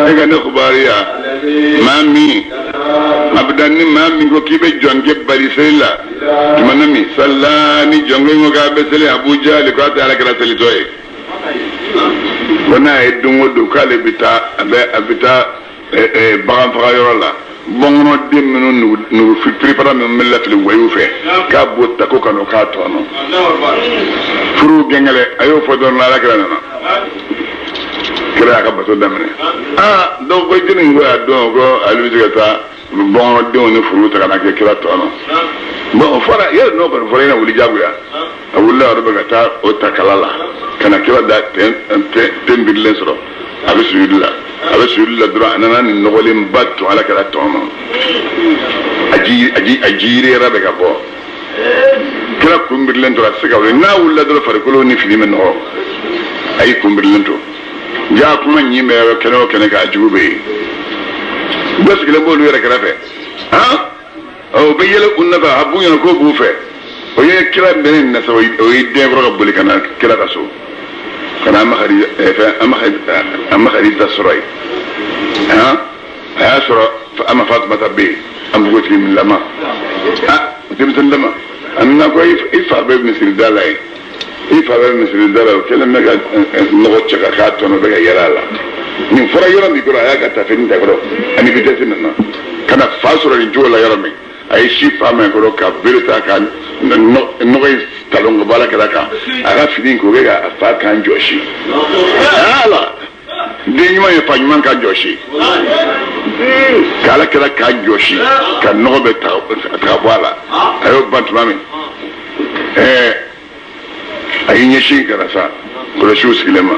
E ka ne kubariya maa min abada ni maa min ko k'i bɛ jɔnkɛ bali seli la tuma na min sala ni jɔnkɛ ko k'a bɛ seli Abu Jahali k'a tɛ ala kira selitɔ ye ko n'a ye don o don k'ale bɛ taa a bɛ taa bagan faga yɔrɔ la bɔnkɔnɔden minnu nugu piripara minnu bɛ lafili wayiw fɛ k'a b'o ta ko ka n'o k'a tɔnɔ furu gɛngɛlɛ a y'o fɔ dɔrɔn ala kira nana kira y'a ka bato daminɛ aa dɔw ko jɛnni ko y'a dɔn ko ale bɛ se ka taa bɔnkɔnɔdenw ni furu ta ka na kɛ kira tɔnɔ bɔn o fɔra yɛrɛ n'o kɔni fɔra i na wuli jagoya a wulila yɔrɔ bɛ ka taa o ta kala la ka na kira da ten birilen sɔrɔ a bɛ sujudi la a bɛ sujudi la dɔrɔn a nana nin nɔgɔlenba tɔn ala kɛra tɔn ma a ji yiri yɛrɛ bɛ ka bɔ kira kun birilen tora a tɛ se ka wuli n'a wulila dɔrɔn farikolo ni fini bɛ nɔgɔ a y'i kun birilen to ja kuma ɲin bɛ yɔrɔ kɛnɛ o kɛnɛ kan a jugu bɛ yen dɔ sigilen b'olu yɛrɛ kɛrɛfɛ han o bɛ yɛlɛ u nɔfɛ a b'u ɲɛna k'o b'u fɛ o ye kira bɛn nin na sa o y'i den kɔrɔ ka boli ka na kira ka so ka na ama Khadija sɔrɔ yen han a y'a sɔrɔ ama Fatumata bɛ yen an npogotigi min lama denmisɛnnin lama a nana ko i fa bɛ misiri da la yen i fa bɛ misiri da la o kɛlen bɛ ka nɔgɔ cɛ ka k'a tɔnɔ bɛ ka yɛlɛ a la nin fɔra yɔrɔ min kɔrɔ a y'a ka tafeni ta kɔrɔ ani vitesse nana ka na fa sɔrɔ nin cogo la yɔrɔ min a ye si fa mɛn kɔrɔ ka bere ta ka nɔgɔ in talon ka bɔ ala kɛra kan a ka fini k'o kɛ ka fa kan jɔsi ala den ɲuman ye fa ɲuman kan jɔsi k'ala kɛra k'a jɔsi ka nɔgɔ bɛ ta ka bɔ a la a y'o ban tuma min a y'i ɲɛsin ka na sa kɔlɔsiw sigilen ma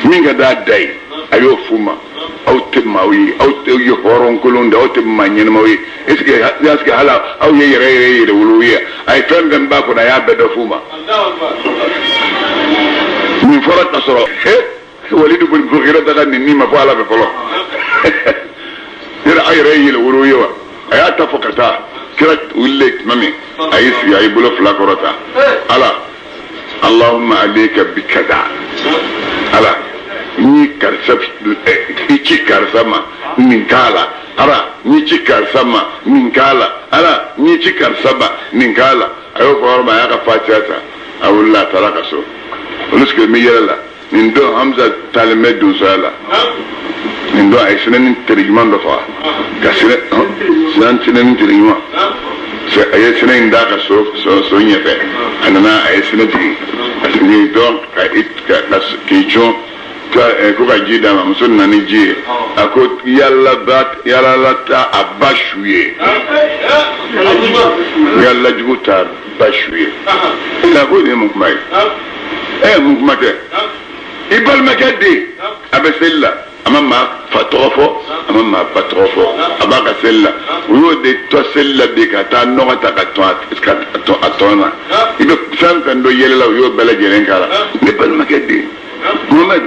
min ka d'a da ye a y'o f'u ma aw tɛ maaw ye aw tɛ ye hɔrɔnkolon de aw tɛ maa ɲɛnamaw ye est ce que hali aw ye yɛrɛ yɛrɛ yɛrɛ wolo ye a ye fɛn fɛn b'a kɔnɔ a y'a bɛɛ dɔ f'u ma nin fɔra ka sɔrɔ Walidu bin Mughira daga nin ni ma fɔ ala fɛ fɔlɔ yɛrɛ aw yɛrɛ ye yɛrɛ wolo ye wa a y'a ta fɔ ka taa kira wulilen tuma min a y'i sigi a y'i bolo fila kɔrɔta ala Allahumma alayka bi kada ala n ye karisa i ci karisa ma nin k'a la ala n y'i ci karisa ma nin k'a la ala n y'i ci karisa ma nin k'a la a y'o fɔ yɔrɔ min a y'a ka fatiya ta a wulila a taara ka so olu sigilen bɛ yɛlɛ la nin don Hamza taalen bɛ donsoya la nin don a ye sinɛni teri ɲuman dɔ faga ka sinɛni teri ɲuman a ye sinɛ in d'a ka so ɲɛfɛ a nana a ye sinɛ jigin a jigin dɔrɔn k'i cun ko ka ji d'a ma muso nana ni ji ye a ko yalala ta a ba su ye yalala jugu ta ba su ye a ko nin ye mun kuma ye mun kuma tɛ i balimakɛ den a bɛ seli la a ma maa fa tɔgɔ fɔ a ma maa ba tɔgɔ fɔ a b'a ka seli la u y'o de tɔ seli la bi ka taa nɔgɔ ta ka tɔn a tɔn na i bɛ fɛn fɛn dɔ yɛlɛ la u y'o bɛɛ lajɛlen k'a la ne balimakɛ den Mohamed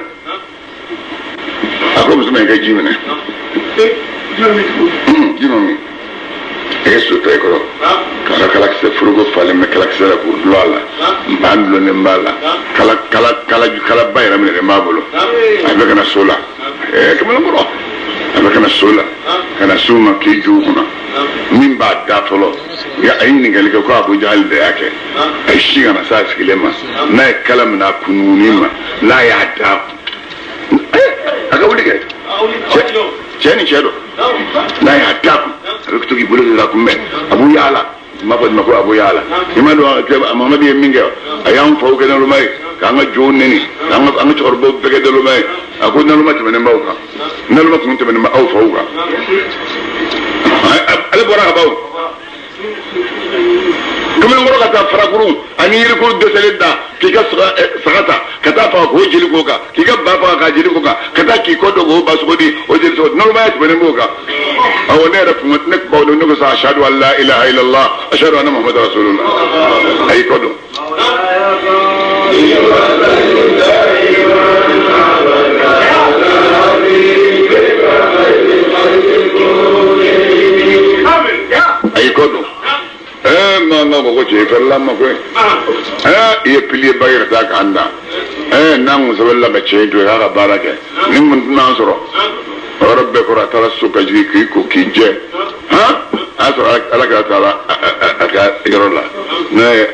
a ko muso ma i ka ji minɛ ji ma min e ye so ta i kɔrɔ k'a ka kalakisɛ foroko falen bɛ kalakisɛ la k'o dulon a la npan dulonnen b'a la kalaba yɛrɛ minɛlen b'a bolo a bɛ ka na so la kamalenkɔrɔ a bɛ ka na so la ka na s'u ma k'i ju kunna min b'a da fɔlɔ a ye ɲininkali kɛ ko Abu Jahali de y'a kɛ a ye si ka na s'a sigilen ma n'a ye kala minɛ a kununi ma n'a y'a da kun a ka wuli kɛ cɛ ni cɛ don n'a y'a da kun a bɛ to k'i bolo kɛ ka kunbɛn a b'u yaala n b'a fɔ nin ma ko a b'u yaala i ma dɔn Mamadu ye min kɛ a y'an faw kɛ naloma ye k'an ka jɔnw neni k'an ka cɛkɔrɔbaw bɛɛ kɛ naloma ye a ko naloma tɛmɛnen b'aw kan naloma kun tɛmɛnen b'aw faw kan ale bɔra ka baw kamalenkɔrɔ ka taa farakuru ani yirikuru dɛsɛlen da k'i ka saga ta ka taa faga k'o jeli k'o kan k'i ka ba faga k'a jeli k'o kan ka taa k'i kɔ don k'o ba sogo di o jeli sogo nalomaya tɛmɛnen b'o kan awɔ ne yɛrɛ kun ne baw ne ko sa ashadu an la ilaha illallah ashadu anna muhammadu rasulullah a y'i kɔ don. A y'i kɔ don maa ma ko cɛ i fɛrɛla ma koyi i ye pilier ba yɛrɛ ta k'an dan n'an kun sabali la ka cɛ in to yen k'a ka baara kɛ ni kun tɛna an sɔrɔ O yɔrɔ bɛɛ kɔrɔ, a taara so ka jigin k'i ko k'i jɛ. Han, a y'a sɔrɔ ala kira taara a ka yɔrɔ la, n'a ye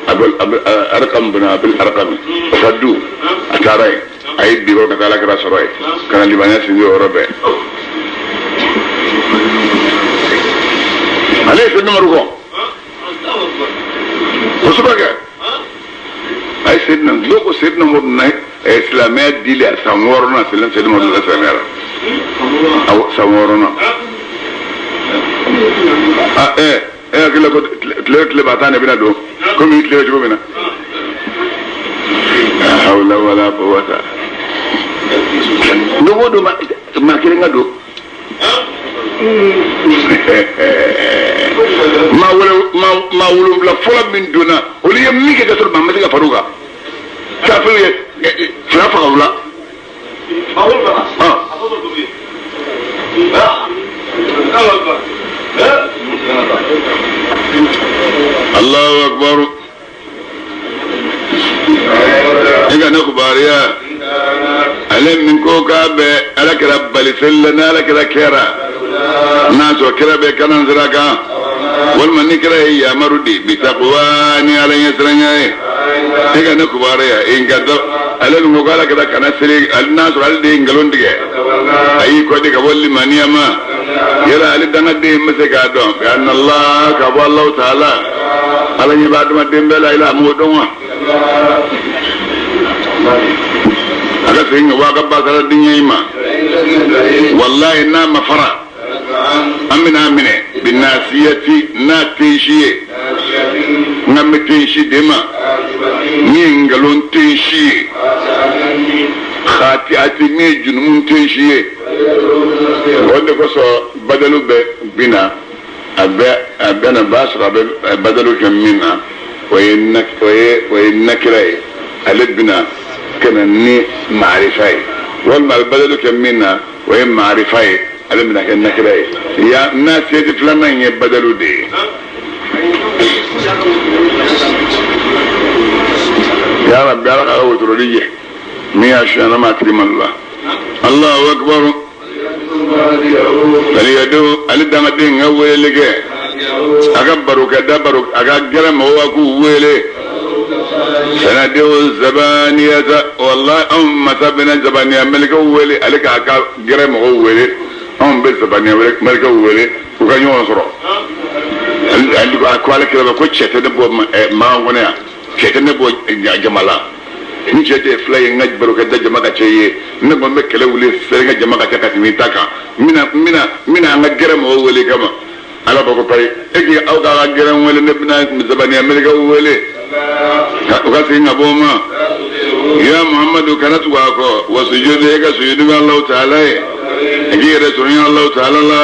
Arkam bin Abil Arkam o ka du, a taara yen, a ye bi ka taa ala kira sɔrɔ yen ka na limaniya sinsin o yɔrɔ bɛɛ. Ale ye Seydina Umaru kɔ kosɛbɛ kɛ. A ye Seydina dɔw ko Seydina Umaru na silamɛya dili a san wɔɔrɔnan, Seydina Umaru la silamɛya la awɔ, san wɔɔrɔnan. A e hakili ko tile tile ba tan de bɛna don komi i tile bɛ cogo min na. La hawla wala quwwata. Don o don maa kelen ka don, maa wolonwula fɔlɔ min donna, olu ye min kɛ ka sɔrɔ maa ma se ka far'u kan, kafiriw ye fila faga u la. Allahu akbar. I ka ne kubariya, ale min ko k'a bɛ ala kira bali seli la, n'ala kira kɛra n'a sɔrɔ kira bɛ kalan sira kan, walima ni kira ye yamaru di bitakuwa ni ala ɲɛsiranya ye. I ka ne kubariya, in ka dɔ ale min ko k'ala kira kana seli, n'a sɔrɔ ale de ye nkalon tigɛ, a y'i kɔ di ka bɔ limaniya ma, yala ale dangaden ma se k'a dɔn bi anna Allah ka bɔ Alahu taala ala ɲɛ bɛ adamaden bɛɛ la, i la a m'o dɔn wa? A ka segin ka bɔ a ka basara diɲɛ in ma, walayi n'a ma fara, an bɛna a minɛ binasiyati n'a tensi ye, n ka bɛ tensi de ma min ye nkalon tensi ye, khati'ati min ye junumu tensi ye. O de kosɔn badalu bɛ bina a bɛ a bɛ na b'a sɔrɔ a bɛ badalu kɛ min na, o ye nakira ye, ale bina ka na ni maarifa ye, walima a bɛ badalu kɛ min na, o ye maarifa ye, ale bɛna kɛ nakira ye. Ya n'a seti filanan in ye badalu de ye. Ya Rabbi, ala ka wotoroli jɛ min y'a suɲɛ ma tigi malo la. Allahu akbar. Ale ale dangaden ka weleli kɛ, a ka barokɛda baro, a ka gɛrɛ mɔgɔw ka k'u wele. Sanadenw zabaniyata, wallahi anw masa bɛna zabaniya mɛlɛkɛw wele, ale k'a ka gɛrɛ mɔgɔw wele, anw bɛ zabaniya mɛlɛkɛw wele u ka ɲɔgɔn sɔrɔ. Ale ko ale kira ko cɛ tɛ ne bɔ maa kɔnɔ yan, cɛ tɛ ne bɔ jama la, ni cɛ tɛ fila ye n ka barokɛda jama ka cɛ ye, ne kɔni bɛ kɛlɛ wuli seri n ka jama ka ca ka tɛmɛ i ta kan, n bɛna an ka gɛrɛ mɔgɔw wele kama. Ala b'a ko payi e k'i aw k'a ka gɛrɛ wele, ne bɛna zabaniya mɛlɛkɛw wele u ka segin ka bɔ o ma. Ya Muhammadu, kana tugu a kɔ, wa sujudu e ka sujudu bɛ Alahu taala ye, e k'i yɛrɛ surunya Alahu taala la.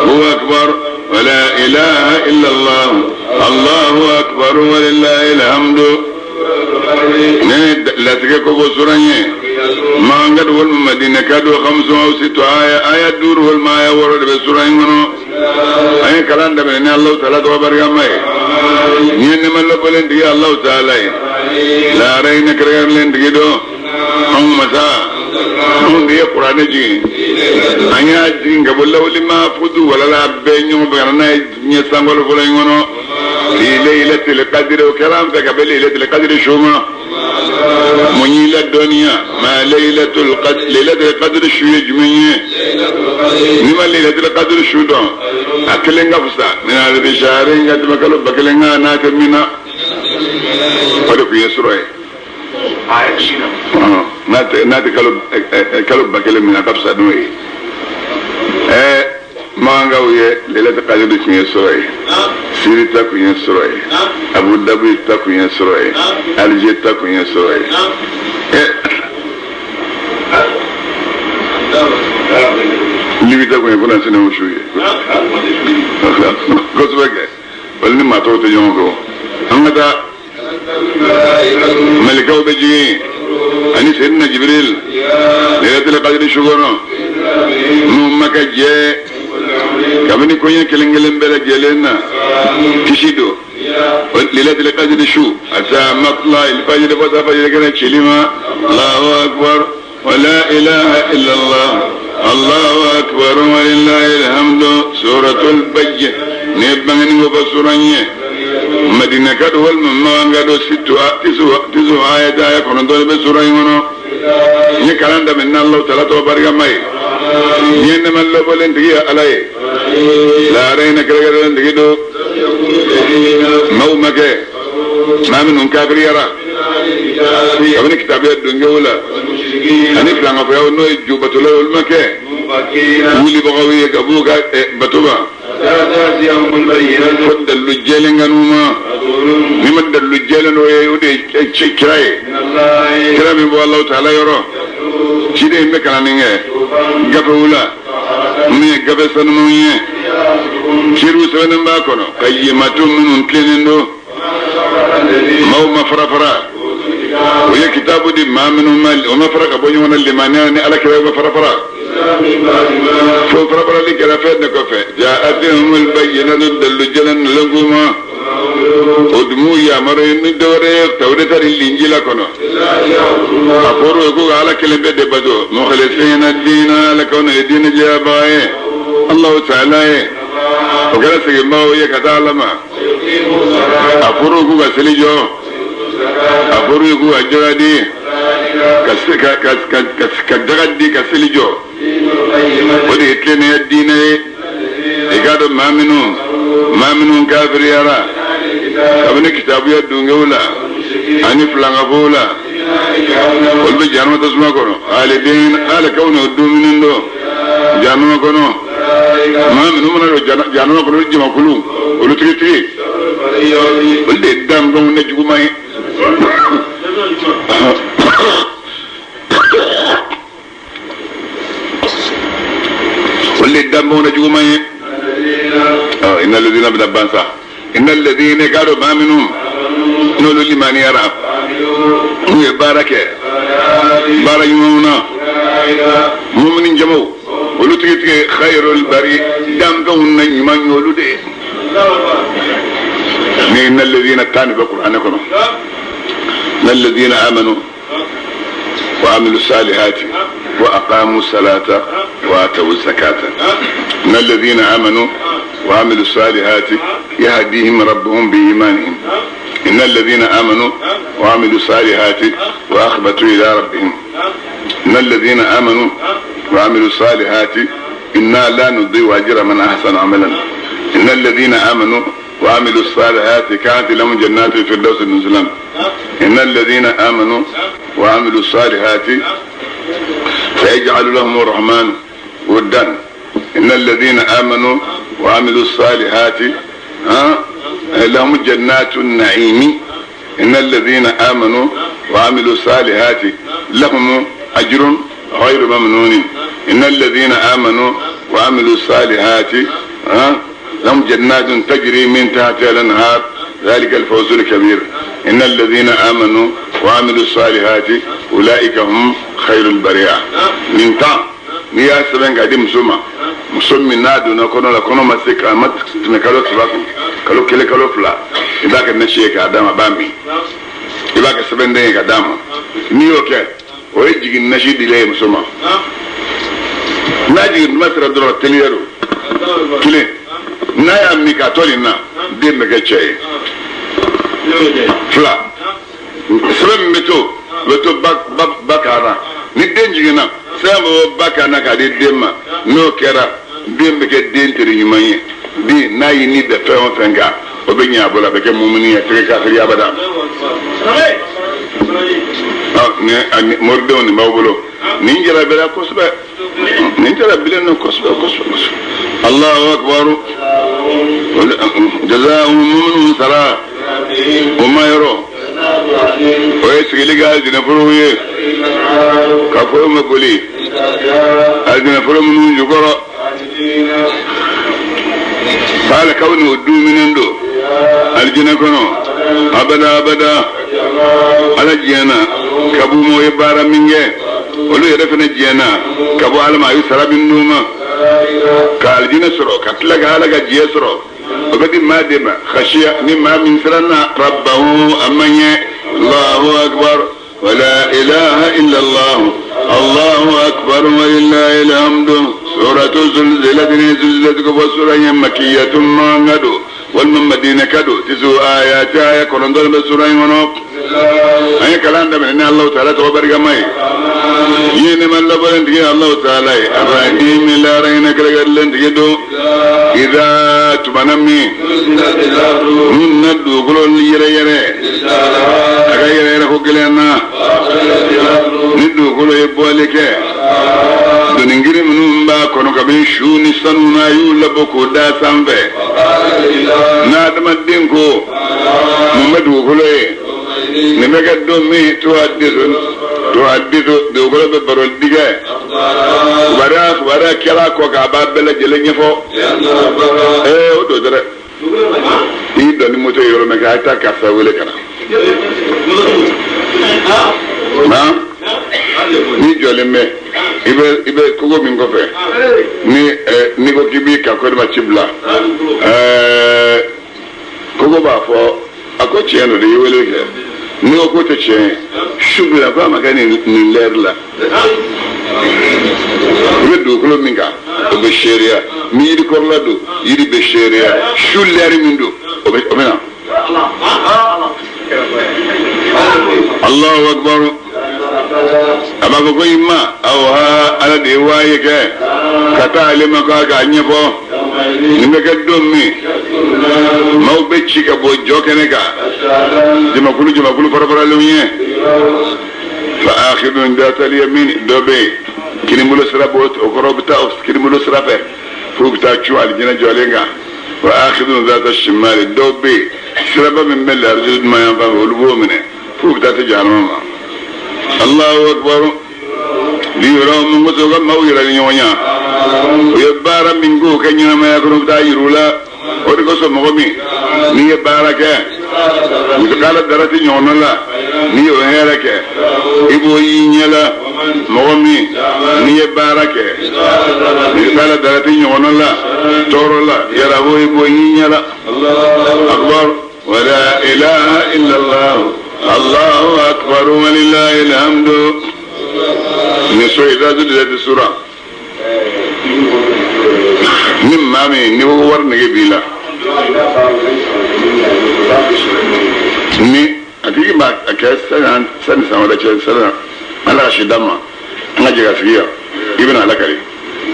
Huwa akbar wa la ilaha illa Allah, Allahu akbar wa lillahi alhamdu. Ne latigɛ ko bɔ sura ye man ka walima Madina ka don khamsu aw situ aya, aya duuru walima aya wɔɔrɔ de bɛ sura in kɔnɔ. An ye kalan daminɛ ni Alahu taala tɔgɔ barikama ye, ni ye nɛɛma lɔbɔlen tigi Alahu taala ye, lahara hinɛ kɛrɛnkɛrɛnlen tigi don. Anw masa, anw de ye kuranɛ jigin, an y'a jigin ka bɔ lawuli mafudu walala bɛɛ ɲɔgɔn fɛ ka na n'a ye diɲɛ sankolo fɔlɔ in kɔnɔ. Fi laylatil qadri, o kɛra an fɛ ka bɛn laylatil qadri su ma. Mun y'i ladɔnniya ma laylatul qadri, laylatul qadri su ye jumɛn ye? N'i ma laylatul qadri su dɔn, a kelen ka fisa min alfi shahrin ka tɛmɛ kalo 1000 kan n'a tɛ min na. O de tun ye sɔrɔ ye. N'a tɛ kalo 1000 min na, a ka fisa n'o ye. Makankaw ye laylatul qadri tun ye sɔrɔ ye, Siri ta kun ye sɔrɔ ye, Abu Dhabi ta kun ye sɔrɔ ye, Alger ta kun ye sɔrɔ ye. Libi ta kun ye fana sini o su ye. Kosɛbɛ kɛ, wali ni maa tɔw tɛ ɲɔgɔn fɛ o. An ka taa mɛlɛkɛw bɛ jigin ani Seydina Jibril laylatul qadri su kɔnɔ, n'u ma kɛ jɛ kabini koɲɛ kelen kelen bɛɛ lajɛlen na kisi don. Laylatul qadri su hatta matla il-fajr fo taa fajiri kɛnɛ cili ma. Allahu akbar wa la ilaha illa Allah, Allahu akbar walillahi alhamdu suratul bayyin ne bangani ko basuran ye Madina ka do walima Makan ka do situ tisu ayata aya kɔnɔntɔn bɛ sura in kɔnɔ n ye kalan daminɛ n'Alahu taala tɔgɔ barikama ye n ye nɛɛma lɔbɔlen tigi ye Ala ye lahara in na kɛrɛnkɛrɛnnen tigi don maaw ma kɛ maa minnu kafiriyara kabini kitabuya dungew la ani filankafoyaw n'o ye jubatolaw olu ma kɛ wulibagaw ye ka b'u ka bato ma fo dalilu jɛlen ka n'u ma n'i ma dalilu jɛlen dɔ ye o de ye kira ye kira min bɔ Alahu taala yɔrɔ ciden in bɛ kalanni kɛ gafew la min ye gafe sanumanw ye kiiriw sɛbɛnnen b'a kɔnɔ ka yematu minnu tilennen don maaw ma fara fara o ye kitabu di maa minnu ma o ma fara ka bɔ ɲɔgɔn na limaniya ni ala kira ma fara fara fo fara farali kɛra fɛn de kɔfɛ ja'atuhumul bayyinatu dalilu jɛlen nalen k'u ma o dun m'u yamaru ni dɔwɛrɛ ye tawureta ni linjila kɔnɔ a fɔra o ye ko ka ala kelen pe de bato mukhlisina diina ala k'aw ye diinɛ jɛyabaga ye Alahu taala ye o kɛra seginbagaw ye ka taa ala ma a fɔra k'u ka seli jɔ a fɔra k'u ka jaga di ka jaga di ka seli jɔ o de ye tilennenya diinɛ ye i k'a dɔn maa minnu kafiriyara kabini kitabuya dungew la ani filankafow la olu bɛ jahanama tasuma kɔnɔ aliden ala kaw n'o dumuni don jahanama kɔnɔ maa minnu mana don jahanama kɔnɔ olu jamakulu olu tigitigi olu de ye danfɛnw ne juguman ye olu de ye danfɛnw ne juguman ye inna alladhina bɛna ban sa inna alladhina k'a dɔn maa minnu n'olu limaniyara n'u ye baara kɛ baara ɲumanw na mumini jamaw olu tigitigi khayrul bari danfɛnw na ɲuman ye olu de ye ni inna alladhina tan bɛ kuranɛ kɔnɔ inna alladhina amanu wa amilu salihati wa aqamu salata wa atawu zakata inna alladhina amanu wa amilu salihati yahdihim rabbuhum bi imanihim إن الذين آمنوا وعملوا الصالحات وأخبتوا إلى ربهم إن الذين آمنوا وعملوا الصالحات إنا لا نضيع أجر من أحسن عملا إن الذين آمنوا وعملوا الصالحات كانت لهم جنات الفردوس نزلا إن الذين آمنوا وعملوا الصالحات سيجعل لهم الرحمن ودا إن الذين آمنوا وعملوا الصالحات لهم جنات النعيم إن الذين آمنوا وعملوا الصالحات لهم أجر غير ممنون إن الذين آمنوا وعملوا الصالحات لهم جنات تجري من تحتها الأنهار ذلك الفوز الكبير إن الذين آمنوا وعملوا الصالحات أولئك هم خير البرية من تا n'i y'a sɛbɛn k'a di muso ma muso min n'a donna kɔnɔ la kɔnɔ ma se ka ma tɛmɛ kalo saba kun kalo kelen kalo fila i b'a kɛ nasi ye k'a d'a ma a b'a min i b'a kɛ sɛbɛnden ye k'a d'a ma n'i y'o kɛ o ye jigin nasi dilen ye muso ma n'a jigin tuma sera dɔrɔn teliya don kelen n'a y'a min k'a tɔ nin na den bɛ kɛ cɛ ye fila sɛbɛn min bɛ to o bɛ to ba kan na ni den jiginna sɛbɛn bɛ bɔ ba kan na k'a di den ma n'o kɛra den bɛ kɛ den teri ɲuman ye den n'a y'i ni bɛn fɛn o fɛn kan o bɛ ɲɛ a bolo a bɛ kɛ mumuni ye a tɛ kɛ kafiri abada ni moridenw nin b'aw bolo nin jarabira kosɛbɛ nin jarabilen don kosɛbɛ kosɛbɛ kosɛbɛ Allahu akbar jazaa'u minnu sara o ma yɔrɔ o ye sigili kɛ alijinɛforow ye ka foro ma boli alijinɛforo minnu jukɔrɔ k'ale kaw ni o duminen don alijinɛ kɔnɔ abada abada ala diɲɛna ka b'u ma o ye baara min kɛ olu yɛrɛ fana diɲɛna ka bɔ ala ma a ye sara min d'u ma ka alijinɛ sɔrɔ ka tila ka ala ka diɲɛ sɔrɔ o bɛ di maa de ma khashiya ni maa min siranna rabbahu a ma ɲɛ Allahu akbar wala ilaha illa Allah Allahu akbar. أكبر ولله الحمد. سورة زلزلة زلزلة كفسورة مكية مانغدو والمدينة كدو تسو آيات آية كورندون بسورة ونوك أي كلام ده من الله تعالى تبارك ماي ين من لبن تجي الله تعالى الرحيم لا رين كرجل تجدو إذا تبنمي من ندو كل يرى يرى أغير يرى كلنا ندو كل يبالك duningiri minnu b'a kɔnɔ kabini su ni sanu na y'u labɔ k'o da sanfɛ n'a adamaden ko mun bɛ dugukolo ye nin bɛ kɛ don min to a diso dugukolo bɛ baro digɛ kibaruya kɛra kɔ k'a b'a bɛɛ lajɛlen ɲɛfɔ ee o don dɛ i y'i dɔn ni moto ye yɔrɔ min kɛ a ye taa karisa wele ka na n'i jɔlen bɛ i bɛ kogo min kɔfɛ ni n'i ko k'i b'i ka kɔrɔba ci bila kogo b'a fɔ a ko tiɲɛ don de i ye wele kɛ n'i ko k'o tɛ tiɲɛ ye su bila ko a ma kɛ nin lɛri la i bɛ dugukolo min kan o bɛ seereya ni yiri kɔrɔla don yiri bɛ seereya su lɛri min don o bɛ na. Allahu akbar. A b'a fɔ ko i ma aw ha ala de ye waaye kɛ ka taa ale ma k'a k'a ɲɛfɔ nin bɛ kɛ don min maaw bɛ ci ka bɔ jɔ kɛnɛ kan jamakulu jamakulu farafaralenw ye fa akhidun data al-yamin dɔ bɛ yen kinibolo sira b'o o kɔrɔ bɛ taa kinibolo sira fɛ f'u bɛ taa cun alijinɛ jɔlen kan wa akhidun data shimali dɔw bɛ yen siraba min bɛ larizu duman yan fan fɛ olu b'o minɛ f'u bɛ taa se jahanama ma. Allahu akbar liyɔrɔ mun ko ka maaw yɛrɛ ni ɲɔgɔn ɲɛ u ye baara min k'o kɛ ɲɛnamaya kɔnɔ u bɛ taa yir'u la o de kosɔn mɔgɔ min n'i ye baara kɛ mutakala darati ɲɔgɔnna la n'i y'o hɛrɛ kɛ i b'o y'i ɲɛ la mɔgɔ min n'i ye baara kɛ mutakala darati ɲɔgɔnna la tɔɔrɔ la yàrá o i b'o y'i ɲɛ la akbar wala ilaha illallah Allahu akbar walillahi alhamdu. Ni so idza zulzilat sura ni maa min ni wari nege b'i la ni a tigi b'a kɛ sani san wɛrɛ cɛ sani ala ka si d'a ma an ka jɛ ka sigi yan i bɛna ala kari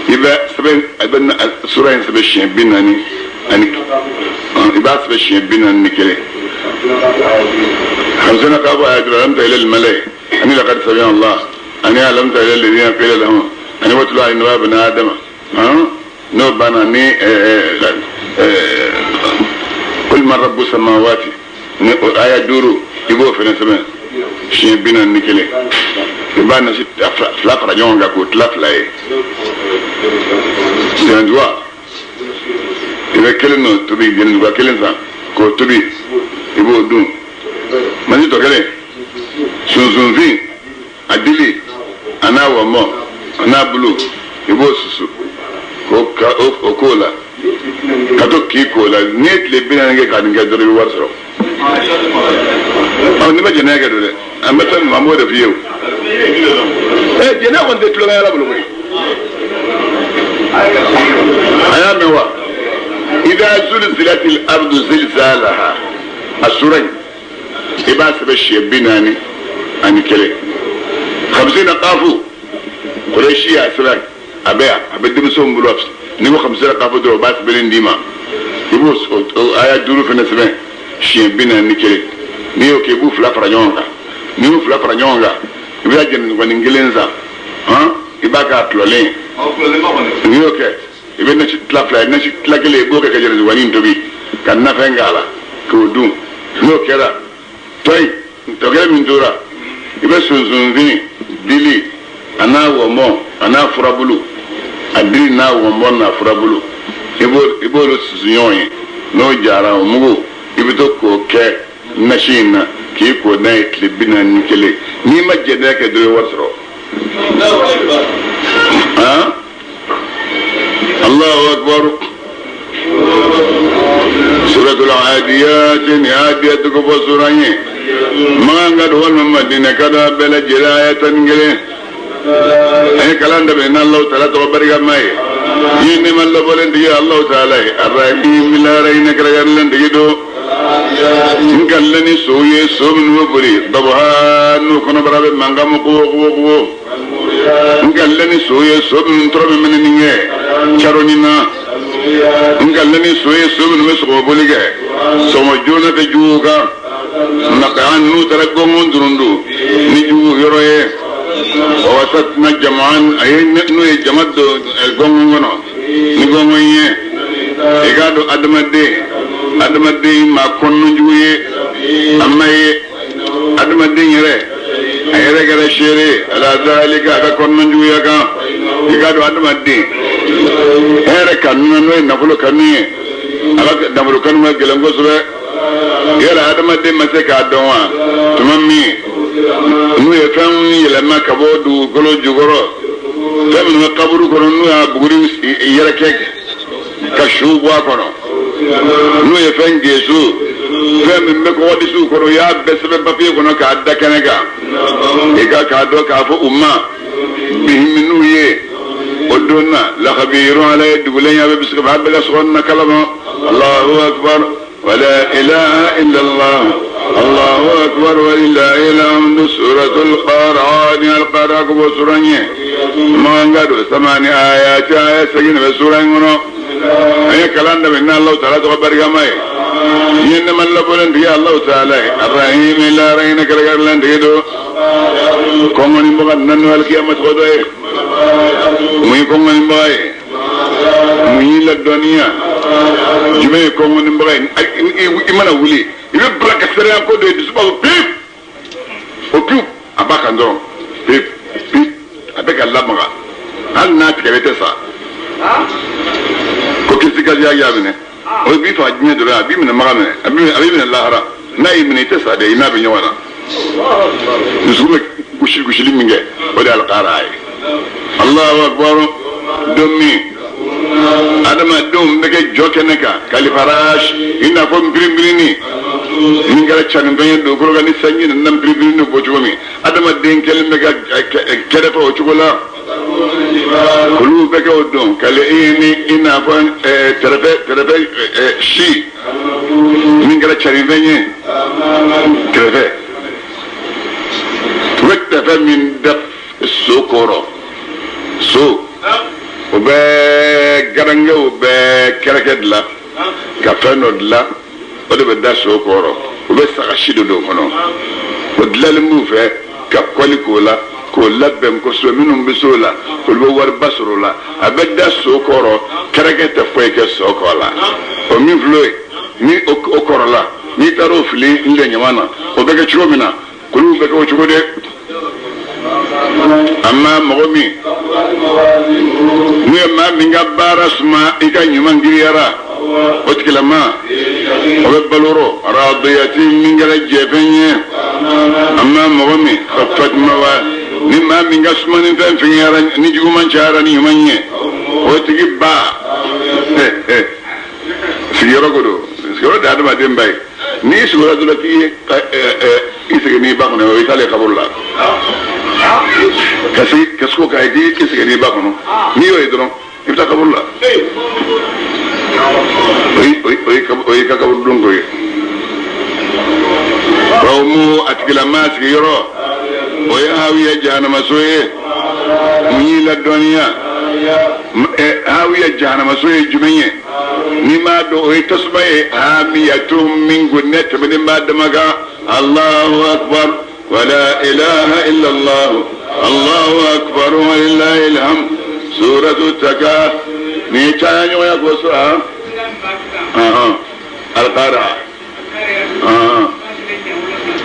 i bɛ sɛbɛn i bɛ sura in sɛbɛn siɲɛ 40 ani i b'a sɛbɛn siɲɛ 41. خمسين قابوا آيات ألم تر إلى الملأ أني لقد سمع الله أني ألم تر إلى الذين قيل لهم أني واتلو على نبأ ابن آدم نوبنا أني قل من رب السماوات آية دورو يبو في نسمة شيء بينا نكلي يبان نسيت فلا فرجون كاكو تلا فلاي سندوا إذا كلنا تبي جنوا كلنا كو تبي يبو دون mani tɔ kelen sunsunfin a dili a n'a wɔmɔ a n'a bulu i b'o susu k'o ka o k'o la ka to k'i k'o la n'i ye tile 40 kɛ ka nin kɛ dɔrɔn i bɛ wari sɔrɔ. Ɔ n'i ma jɛnɛya kɛ don dɛ an bɛ taa an b'o de f'i ye o. Ɛ jɛnɛya kɔni tɛ tulonkɛ ala bolo koyi. A y'a mɛn wa idha zulzilatil ardu zilzalaha a sura in. I b'a sɛbɛn siɲɛ 41. 50 qaafu Qurayshi y'a sɛbɛn a bɛ yan a bɛ denmisɛnw bolo n'i ko 50 qaafu dɔrɔn u b'a sɛbɛnni d'i ma i b'o aya 5 fana sɛbɛn siɲɛ 41 n'i y'o kɛ i b'u fila fara ɲɔgɔn kan n'i y'u fila fara ɲɔgɔn kan i bɛ jɛnɛni kelen san i b'a k'a tulɔlen n'i y'o kɛ i bɛ nasi tila fila ye nasi tila kelen i b'o kɛ ka jɛnɛni tobi ka nafɛn k'a la k'o dun n'o kɛra tɔyi tɔkɛ min tora i bɛ sunsunfin dili a n'a wɔmɔ a n'a furabulu a dili n'a wɔmɔ n'a furabulu i b'olu susu ɲɔgɔn ye n'o jara o mugu i bɛ to k'o kɛ nasi in na k'i ko n'a ye tile 41 n'i ma jɛnɛya kɛ dɔrɔn i wari sɔrɔ. Allahu akbar. Suratul Adiyat ni Adiyat ko fɔ sura ye. Makan ka walima Madina ka da bɛɛ lajɛlen aya 11. An ye kalan daminɛ n'Alahu taala tɔgɔ barikama ye. Ye nɛɛma labɔlen tigi ye Alahu taala ye. Arahim lahara hinɛ kɛrɛnkɛrɛnlen tigi don. N kalila ni sow ye so minnu bɛ boli dabuha n'u kɔnɔbara bɛ mankan mɛn kuwo kuwo kuwo. N kalila ni so ye so minnu tɔrɔ bɛ mɛnɛni kɛ caroni na. N kalila ni so ye so minnu bɛ sɔgɔmaboli kɛ sɔgɔma joona fɛ juguw kan. Naka n'u taara gɔngɔn durundu ni jugu yɔrɔ ye. Wa wasatna jama'an a ye n'u ye jama don gɔngɔn kɔnɔ ni gɔngɔn ye. I k'a dɔn adamaden adamaden maa kɔnɔjugu ye a ma ye adamaden yɛrɛ a yɛrɛ kɛra seere ala zalika a ka kɔnɔjuguya kan. I k'a dɔn adamaden hɛrɛ kanu na n'o ye nafolo kanu ye a ka nafolo kanu ka gɛlɛn kosɛbɛ. Yala adamaden ma se k'a dɔn wa tuma min n'u ye fɛn yɛlɛma ka bɔ dugukolo jukɔrɔ fɛn minnu bɛ kaburu kɔnɔ n'u y'a buguri yɛrɛkɛ ka su bɔ a kɔnɔ n'u ye fɛn gesu fɛn min bɛ kɔgɔdisiw kɔnɔ u y'a bɛɛ sɛbɛn papiye kɔnɔ k'a da kɛnɛ kan i ka k'a dɔn k'a fɔ u ma bihim n'u ye o don na lakabirun ala ye dugulen ye a bɛ bisigi a bɛɛ ka sɔgɔnna kalama. Allahu akbar wala ilaha illallah Allahu akbar walillahi alhamdu. Suratul Qari'a ni al-Qari'a ko bɔ sura ɲɛ mankan don samani ayati aya segin bɛ sura in kɔnɔ. An ye kalan daminɛ n'Alahu taala tɔgɔ barikama ye. N ye nɛɛma labɔlen tigi Alahu taala ye. Arahim lahara hinɛ kɛrɛnkɛrɛnlen tigi don. Kɔngɔnibaga nanu alikiyama tɔgɔ dɔ ye. Mun ye kɔngɔnibaga ye? Mun y'i ladɔnniya? Jumɛn ye kɔngɔnibaga ye? I mana wuli i bɛ bila ka seereya ko dɔ ye dusu b'a fɔ pip o pip a b'a kan dɔrɔn pip pip a bɛ ka lamaga hali n'a tigɛra i tɛ sa ko kisi kasiya y'a minɛ o b'i faga diɲɛ dɔrɔn a b'i minɛ maga minɛ a b'i minɛ lahara n'a y'i minɛ i tɛ sa dɛ i n'a bɛ ɲɔgɔn na dusukun bɛ gosi gosili min kɛ o de ye alikara ye. Allahu akbar. Don min adamadenw bɛ kɛ jɔ kɛnɛ kan kalifarash i n'a fɔ npirinpirinni min kɛra canifɛn ye dugukolo kan ni sanji nana npirinpirinni bɔ cogo min adamaden kɛlen bɛ ka kɛrɛfɛ o cogo la olu bɛ kɛ o don kale ni i n'a fɔ tɛrɛfɛ tɛrɛfɛ si min kɛra canifɛn ye tɛrɛfɛ u bɛ tɛrɛfɛ min da so kɔrɔ so o bɛ garankɛw bɛ kɛrɛkɛ dilan ka fɛn dɔ dilan o de bɛ da so kɔrɔ u bɛ saga si de don kɔnɔ o dilanlen b'u fɛ ka kɔli k'o la k'o labɛn kosɛbɛ minnu bɛ so la olu bɛ wariba sɔrɔ o la a bɛ da so kɔrɔ kɛrɛkɛ tɛ foyi kɛ so kɔ la o min filɛ ye ni o kɔrɔla n'i taara o fili n lɛ ɲama na o bɛ kɛ cogo min na k'olu bɛ kɛ o cogo de. Amma mɔgɔ min n'u ye maa min ka baara suma i ka ɲuman giriyara o tigilama o bɛ baloro radiyati min kɛra jɛfɛn ye. Amma mɔgɔ min khaffat mawa ni maa min ka sumani fɛn fɛngɛyara ni juguman cayara ni ɲuman ye o tigi ba sigiyɔrɔ ko don sigiyɔrɔ de adamaden ba ye n'i sigiyɔrɔ dɔrɔn k'i ye i sigi n'i ba kɔnɔ o y'i taalen kaburu la ka sigi ka sigi o kan k'i sigi n'i ba kɔnɔ n'i y'o ye dɔrɔn i bɛ taa kaburu la o y'i ka kaburu don ko ye. Bawo mu a tigilama sigiyɔrɔ o ye hawiya jahanamaso ye mun y'i ladɔnniya hawiya jahanamaso ye jumɛn ye n'i m'a dɔn o ye tasuma ye hamiyatun min gonne tɛmɛnen b'a dama kan. Allahu akbar wala ilaha illallah Allahu akbar walillahi alhamd. Suratu taka ni caya ɲɔgɔnya ko sura alqara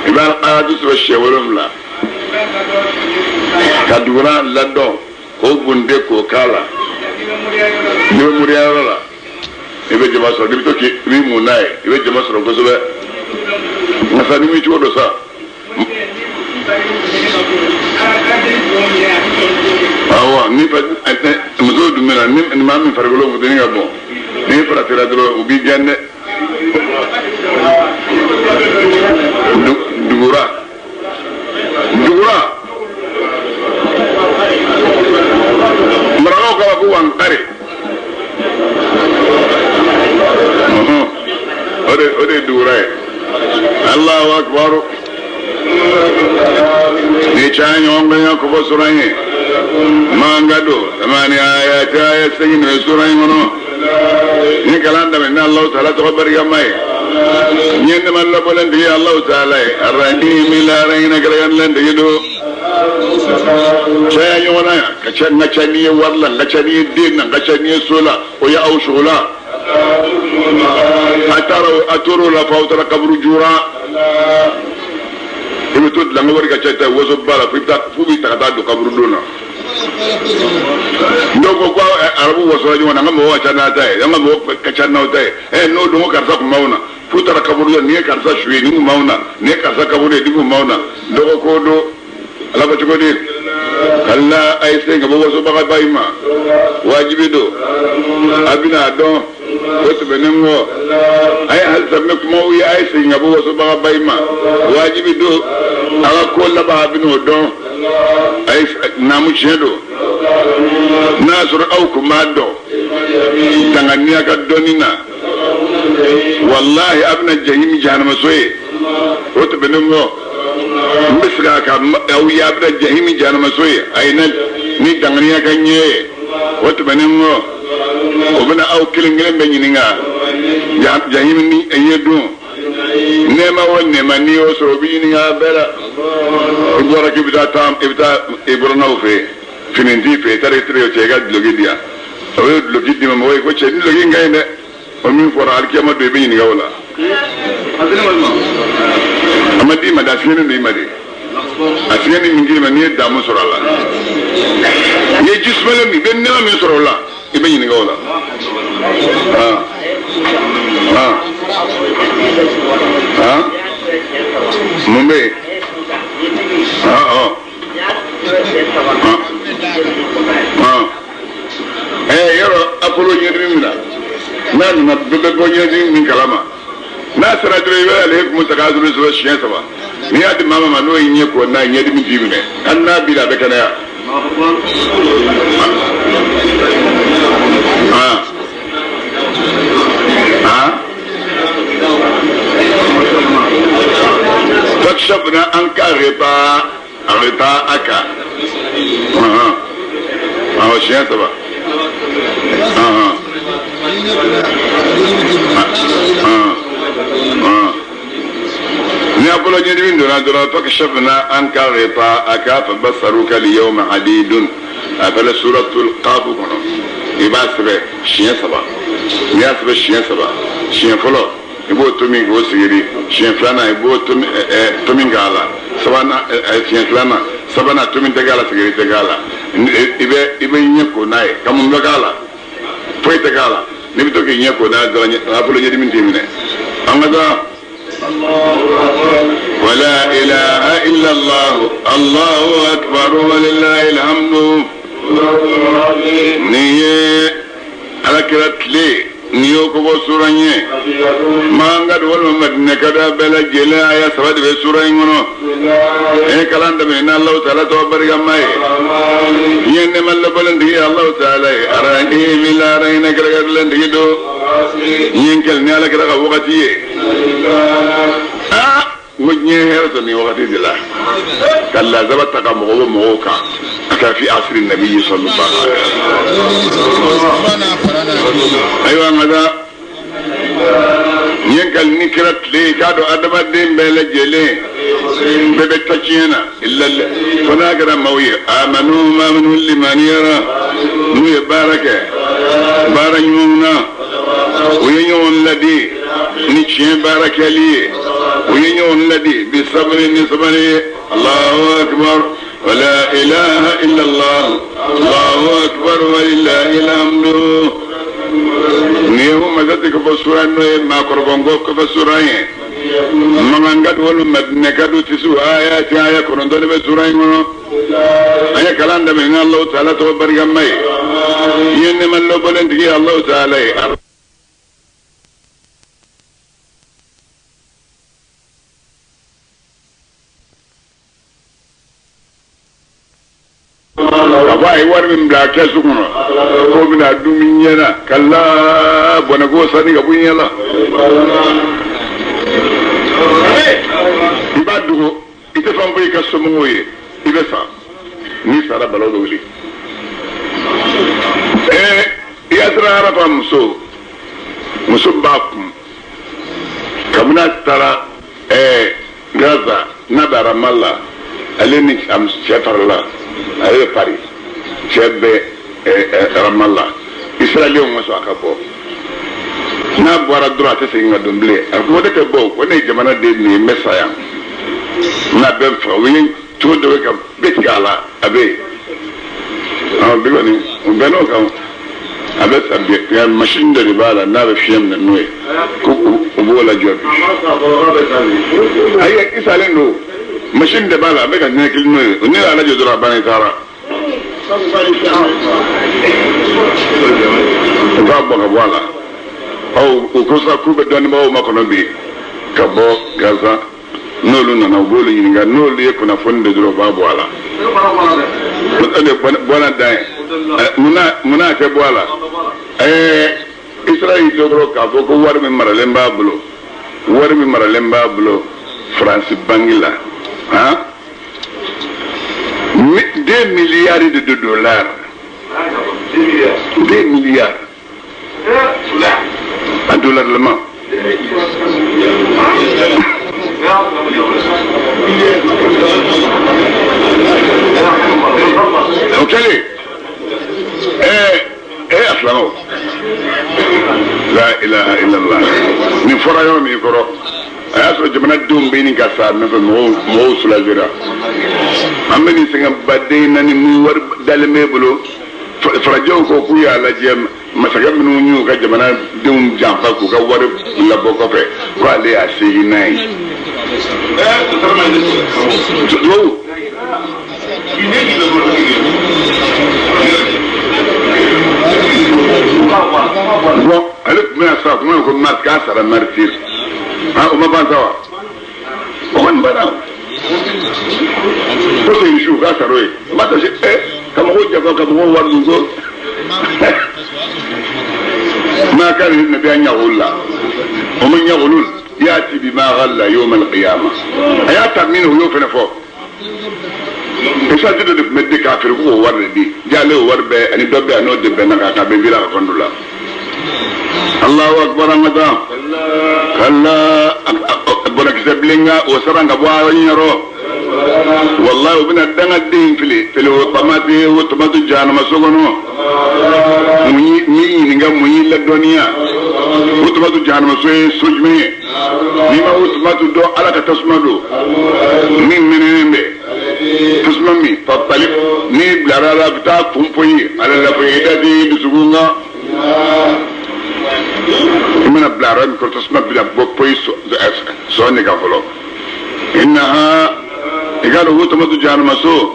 i b'a alqara sɔrɔ siɲɛ 7 ka dugura ladɔn k'o bunde k'o k'a la n'i bɛ moriya yɔrɔ la i bɛ jama sɔrɔ n'i bɛ to k'i b'i mun n'a ye i bɛ jama sɔrɔ kosɛbɛ nka sa ni m'i cogo dɔ sa awɔ ni muso dun bɛ na ni maa min farikolo funteni ka bon n'i faratira dɔrɔn u b'i gɛn dɛ. Dugura dugura sura ye. Allahu akbar. Ni caya ɲɔgɔn gbɛɲa ko fɔ sura in ye. Manga don samani ayati aya segin de bɛ sura in kɔnɔ. Ni kalan daminɛ ni Alahu taala tɔgɔ barikama ye. N ye nɛma labɔlen tigi Alahu taala ye. Arahimi lahara hinɛ kɛrɛnkɛrɛnlen tigi don. Caya ɲɔgɔn na yan ka ca n ka ca n'i ye wari la, n ka ca n'i ye den na, n ka ca n'i ye so la, o ye aw sogo la. A taara a tor'o la fo aw taara kaburu jura. I bɛ to dilan ka wari ka ca i ta waso ba la fo i bɛ taa f'u b'i ta ka taa don kaburu don na. Dɔw ko ko arabu wasora ɲɔgɔn na, an ka mɔgɔw ka ca n'a ta ye, an ka mɔgɔw ka ca n'aw ta ye. N'o don ko karisa kun b'anw na, f'u taara kaburu la, nin ye karisa su ye, nin kun b'anw na, nin ye karisa kaburu ye, nin kun b'anw na. Dɔgɔ ko don, ala ko cogo di? Kala a ye sen ka bɔ wasobagaba in ma, wajibi don, a bɛna a dɔn o tɛmɛnen kɔ, a ye halisa n bɛ kumaw ye, a ye segin ka bɔ wasobagaba in ma, wajibi don, a ka ko laban a bɛna o dɔn. A ye naamu tiɲɛ don, n'a y'a sɔrɔ aw kun b'a dɔn danganiya ka dɔnni na, walahi a bɛna jahimi jahanamaso ye. O tɛmɛnen kɔ, n bɛ segin a kan aw ye, a bɛna jahimi jahanamaso ye, a ye ni danganiya ka ɲɛ ye. O tɛmɛnen kɔ, o bɛna aw kelen kelen bɛ ɲininka jahimi ni ye don. Nɛɛma o nɛɛma n'i y'o sɔrɔ, o bɛ ɲininka a bɛɛ la. I bɔra k'i bɛ taa taa, i bɛ taa i burannaw fɛ yen, fini t'i fɛ, i taara i terikɛ cɛ i ka duloki di yan, o ye duloki d'i ma, mɔgɔ ye ko cɛ ni duloki in ka ɲi dɛ, o min fɔra alikiyama don i bɛ ɲininka o la. A ma d'i ma dɛ, a fiɲɛnen don i ma de, a fiɲɛni min k'i ma n'i ye damu sɔrɔ a la, n'i ye ji sumalen min, i bɛ nɛɛma min sɔrɔ o la, i bɛ ɲininka o la. Mun bɛ yen? Yɔrɔ Apollo ɲɛdimi min na, n'a nana bɛɛ bɛ bɔ ɲɛdimi min kalama, n'a sera dɔrɔn i bɛ ale kun ta k'a sɔrɔ sɔrɔ siɲɛ saba, n'i y'a di maa ma n'o y'i ɲɛ ko n'a ye ɲɛdimi t'i minɛ, hali n'a b'i la a bɛ kɛnɛya. Fakshafna anka ghita'aka. Awɔ, siɲɛ saba. Ni Apollo ɲɛdimi donna dɔrɔn, fakshafna anka ghita'aka fa basaruka al-yawma hadidun. A fɛnɛ suratul Qaf kɔnɔ, i b'a sɛbɛn siɲɛ saba. N'i y'a sɛbɛn siɲɛ saba, siɲɛ fɔlɔ i b'o tomi k'o sigiri, siɲɛ filanan i b'o tomi k'a la, sabanan siɲɛ filanan, sabanan tomi tɛ k'a la, sigiri tɛ k'a la. I bɛ ɲɛ ko n'a ye, ka mun bɛ k'a la, foyi tɛ k'a la. N'i bɛ to k'i ɲɛ ko n'a ye dɔrɔn, Apollo ɲɛdimi t'i minɛ. An ka taa. Wala ilaha illallah, Allahu akbar, walillahi alhamdu. Nin ye ala kira tile, n'i y'o ko bɔ sura in ye, Manga don walima Madinɛ ka da bɛɛ lajɛlen, aya saba de bɛ sura in kɔnɔ. E kalan daminɛ ni Alahu taala tɔgɔ barikama ye. N ye nɛɛma labɔlen tigi Alahu taala ye. Arahimi lahara hinɛ kɛrɛnkɛrɛnlen tigi don. N ye n kɛlɛ ni ala kira ka wagati ye. N ko diɲɛ hɛrɛ sɔrɔ nin wagati de la, ka lazaba ta ka mɔgɔ bɔ mɔgɔw kan, a ka fi asiri nabi sallallahu alaihi wasallam. Ayiwa, n ka taa n ye kali ni kira tile ye, k'a dɔn adamaden bɛɛ lajɛlen bɛɛ bɛ ta tiɲɛ na, illa fo n'a kɛra maaw ye amanu maa minnu limaniyara, n'u ye baara kɛ baara ɲumanw na, u ye ɲɔgɔn ladi ni tiɲɛ baara kɛli ye, u ye ɲɔgɔn ladi bi sabali ni sabali ye. Allahu akbar, wala ilaha illallah, Allahu akbar, walillahi alhamdu. Nin ye masati ka fɔ sura n'o ye maakɔrɔbɔnko kɔfɛ sura ye. Makan ka walima Madinɛ ka du tisu aya ti aya kɔnɔntɔn de bɛ sura in kɔnɔ. An ye kalan daminɛ ni Alahu taala tɔgɔ barikama ye. N ye nɛɛma lɔbɔlen tigi Alahu taala ye. Ka fɔ a ye wari min bila kɛsu kɔnɔ k'o bɛna dumuni ɲɛ na, kala bɔnɛ k'o sani ka bɔ ɲɛ la. cogo i tɛ fɛn fɔ i ka somɔgɔw ye i bɛ sa n'i sara balawu bɛ wuli Yasir Arafa muso b'a kun kabini a taara Gaza n'a bɛ Ramallah ale ni cɛ farala ale bɛ Paris cɛ bɛ Ramallah Israɛliyɛnw ma sɔn a ka bɔ n'a bɔra dɔrɔn a tɛ segin ka don bilen a ko ne tɛ bɔ ko ne ye jamana den min ye n bɛ sa yan n'a bɛ n faga u ye cogo dɔ bɛ ka bɛɛ tigɛ a la a bɛ yen bi kɔni o bɛn n'o kan a bɛ sa bi nka masini dɔ de b'a la n'a bɛ fiɲɛ minɛ n'o ye ko o b'o lajɔ bi ayi i salen don masini de b'a la a bɛ ka ɲɛkili n'o ye ne y'a lajɔ dɔrɔn a banna i taara u k'a bɔ ka bɔ a la o ko sa k'u bɛ dɔnnibagaw makɔnɔ bi ka bɔ Gaza n'olu nana u b'olu ɲininka n'olu ye kunnafoni de dɔrɔn u b'a bɔ a la o de bɔnna dan ye munna a tɛ bɔ a la Israël dɔrɔn k'a fɔ ko wari min maralen b'a bolo wari min maralen b'a bolo Faransi banki la han 2 milliards de dollars 2 milliards un dollar le main. Ok, Aslamo. La ilaha illallah. Ni fɔra yɔrɔ min kɔrɔ a y'a sɔrɔ jamana denw bɛ ɲini ka sa nɔfɛ mɔgɔw soulagera an bɛ nin sɛgɛn baden naani ni wari dalen b'e bolo farajɛw ko k'u y'a lajɛ masakɛ minnu y'u ka jamana denw janfa k'u ka wari labɔ kɔfɛ ko ale y'a segin n'a ye. Tubabu. Bon ale tun bɛna sa kuma ko mars k'a sara martyr o ma ban sa wa o kɔni banna ko c'est su k'a sara o ye o ma taa se ka mɔgɔw janfa ka mɔgɔw wari dun ko. ما كان للنبي أن يغل ومن يغلل يأتي بما غل يوم القيامة أيأتى منه يوفنا فوق إنسان جدا مدي كافر هو وردي جاء له ورد أن يدبع نود بينك كابي لا الله أكبر أمدا كلا بنك زبلينغا وسرانغا بوارينيرو والله وبنا دنا الدين فيلي فيلي وطماتي وطماتي جانا مسوغنو مي نغا مي لا دنيا وطماتي جانا مسوي سجمي نيما وطماتي دو على كتسمدو مين منين بي تسممي فطلب ني بلا لا بتا فومبوي على لا فيدا دي دسوغنا من بلا ران كتسمى بلا بوبوي سوني كافلو إنها قالوا هو تمد جان مسو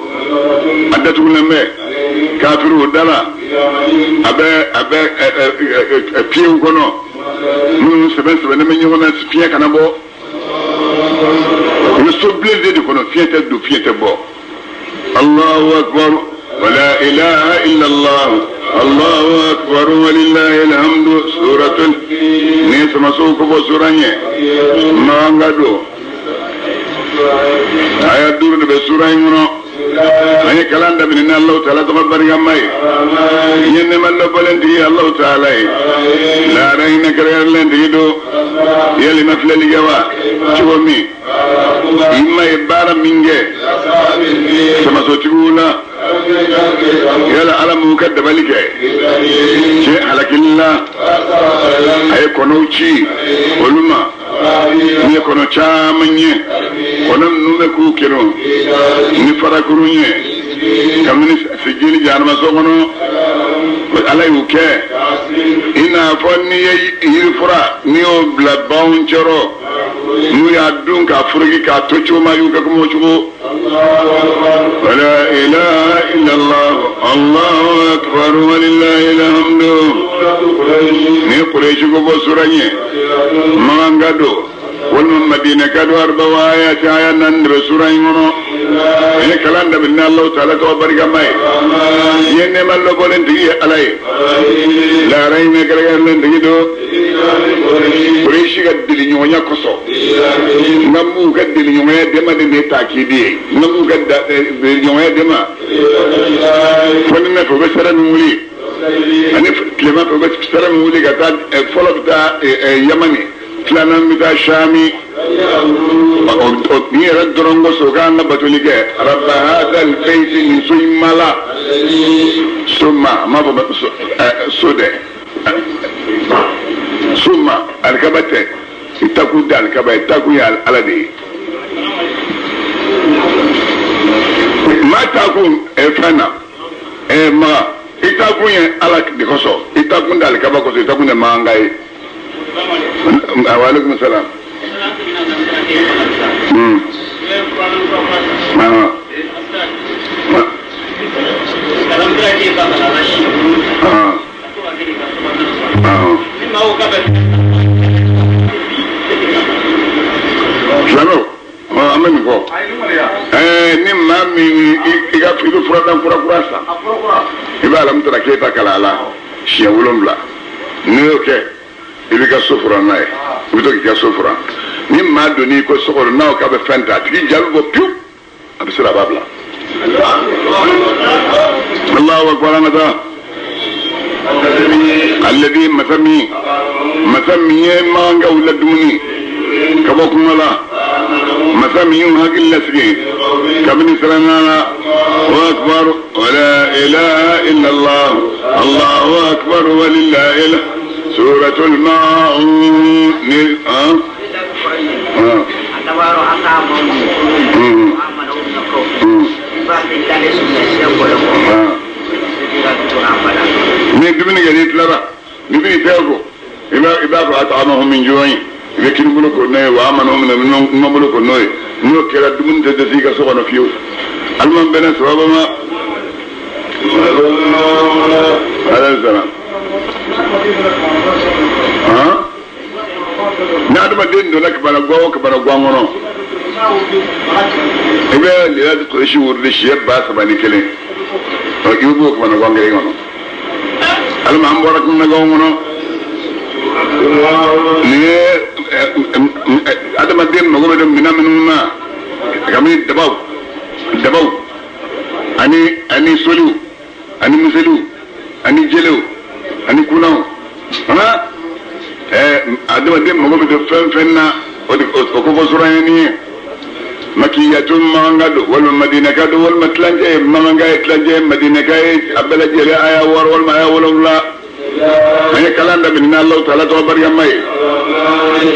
أدته لما كافر ودلا أبا بيو كنو من سبن سبن من يوم فيها كنبو يسبل ذي كنو فيها تدو فيها تبو الله أكبر ولا إله إلا الله الله أكبر ولله الحمد سورة نيس مسوك بسورة ما أنقدو آية دور بسورة يمنو أي كلام ده من الله تعالى تبارك ماي ينما الله بلندي الله تعالى لا رأينا كرير لندي دو يلي ما فلني جوا شو مي إما يبارا مينجي سما سوتيولا يلا على موكد بالك شيء على كلا أي كونوتشي ولما ni kono caman ye kono ninnu bɛ k'u kɛnɛ ni farakurun ye kabini sijili jahanama so kɔnɔ ala y'u kɛ i n'a fɔ n'i ye yirifura n'i y'o bila baganw cɛrɔ n'u y'a dun k'a foroki k'a to cogo ma y'u kɛ kuma o cogo. ولا إله إلا الله الله أكبر ولله الحمد ni Quraysh ko bɔ sura ɲɛ Makan ka don walima Madina ka don arba ayati aya naani de bɛ sura in kɔnɔ an ye kalan daminɛ ni Alahu taala tɔgɔ barikama ye i ye nɛɛma lɔbɔlen tigi ye Ala ye lahara in bɛ kɛrɛnkɛrɛnlen tigi don Kuresi ka deliɲɔgɔnya kosɔn n ka m'u ka deliɲɔgɔnya dɛmɛ de ne ta k'i di ye n ka m'u ka deliɲɔgɔnya dɛmɛ fo ni ne fɛ u bɛ sira min wuli ani tilema fɛ u bɛ sira min wuli ka taa fɔlɔ bɛ taa Yamani filanan bɛ taa Sami ni yɛrɛ dɔrɔn kosɔn u k'an ka batoli kɛ rabba hadal bayti nin so in ma la so ma n m'a fɔ so dɛ so ma alikaba tɛ i takun tɛ alikaba ye takun ye ala de ye maa takun fɛn na maga i takun ye ala de kosɔn i takun tɛ alikaba kosɔn i takun tɛ makanka ye. Wa alaikum salam. Silamɛw an bɛ nin fɔ ni maa min i ka i bɛ furadan kura kura san i bɛ alamutara keyita kalan a la siɲɛ 7 n'i y'o kɛ i b'i ka so furan n'a ye i bɛ to k'i ka so furan ni maa donn'i ko so kɔnɔ n'a ko k'a bɛ fɛn ta a tigi ja bɛ bɔ pewu a bɛ siran a b'a bila. Allahu akbar an ka taa. Alladhi masa min ye makankaw ladumuni ka bɔ kungo la masa min y'u hakili lasigi kabini siranna la wa akbar wa la ilaha illa Allah Allahu akbar wa lillahi suratul maun ni ni dumuni kɛ n'i tilara ni b'i tɛgɛ ko i b'a fɔ at'amahum min ju'in i bɛ kinibolo ko n'o ye wa amanahum min numanbolo ko n'o ye n'o kɛra dumuni tɛ dɛsɛ i ka so kɔnɔ fiyewu alima bɛnna sababa ma alayhi salam ni adamaden donna kabana guwan o kabana guwan kɔnɔ i bɛ lelati kɔlɔsi wurudi siɲɛ 3001 i bɛ b'o kabana guwan kelen kɔnɔ alima an bɔra kunnaganw kɔnɔ nin ye adamaden mago bɛ don minɛn minnu na kabini dabaw ani soliw ani miseliw ani jelew ani kunaw adamaden mago bɛ don fɛn fɛn na o ko fɔ suran ye nin ye makiyatun makanka don walima madinaka don walima tilancɛ ye makanka ye tilancɛ ye madinaka ye a bɛɛ lajɛlen aya 6 walima aya 7 an ye kalan daminɛ ni Alahu taala tɔgɔ barikama ye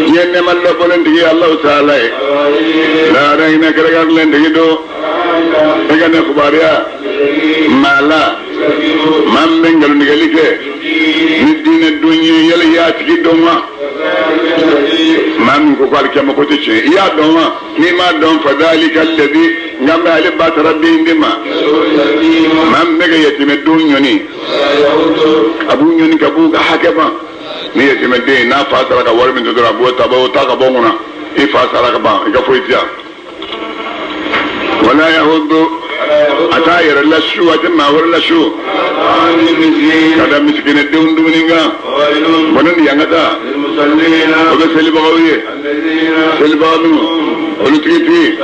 diɲɛ nɛɛma lɔbɔlen tigi ye Alahu taala ye lahara hinɛ kɛrɛnkɛrɛnlen tigi don e ka ne kibaruya maa la maa min bɛ nkalontigɛli kɛ ni diinɛ don ye yala i y'a tigi dɔn wa maa min ko ko alikiyama ko tɛ tiɲɛ i y'a dɔn wa n'i m'a dɔn fadalika alladhi nka n bɛ ale ba taara den de ma maa min bɛ ka yatimɛdenw ɲɔni a b'u ɲɔni ka b'u ka hakɛ ban ni yatimɛden n'a fa sara ka wari min to dɔrɔn a b'o ta b'o ta ka bɔ n kunna i fa sara ka ban i ka foyi ti yan wala yahudu a t'a yɛrɛ lasu a tɛ maa wɛrɛ lasu ka da misikinɛdenw dumuni kan bɔnɛ ni yan ka taa o bɛ selibagaw ye selibaga minnu olu tigi tigi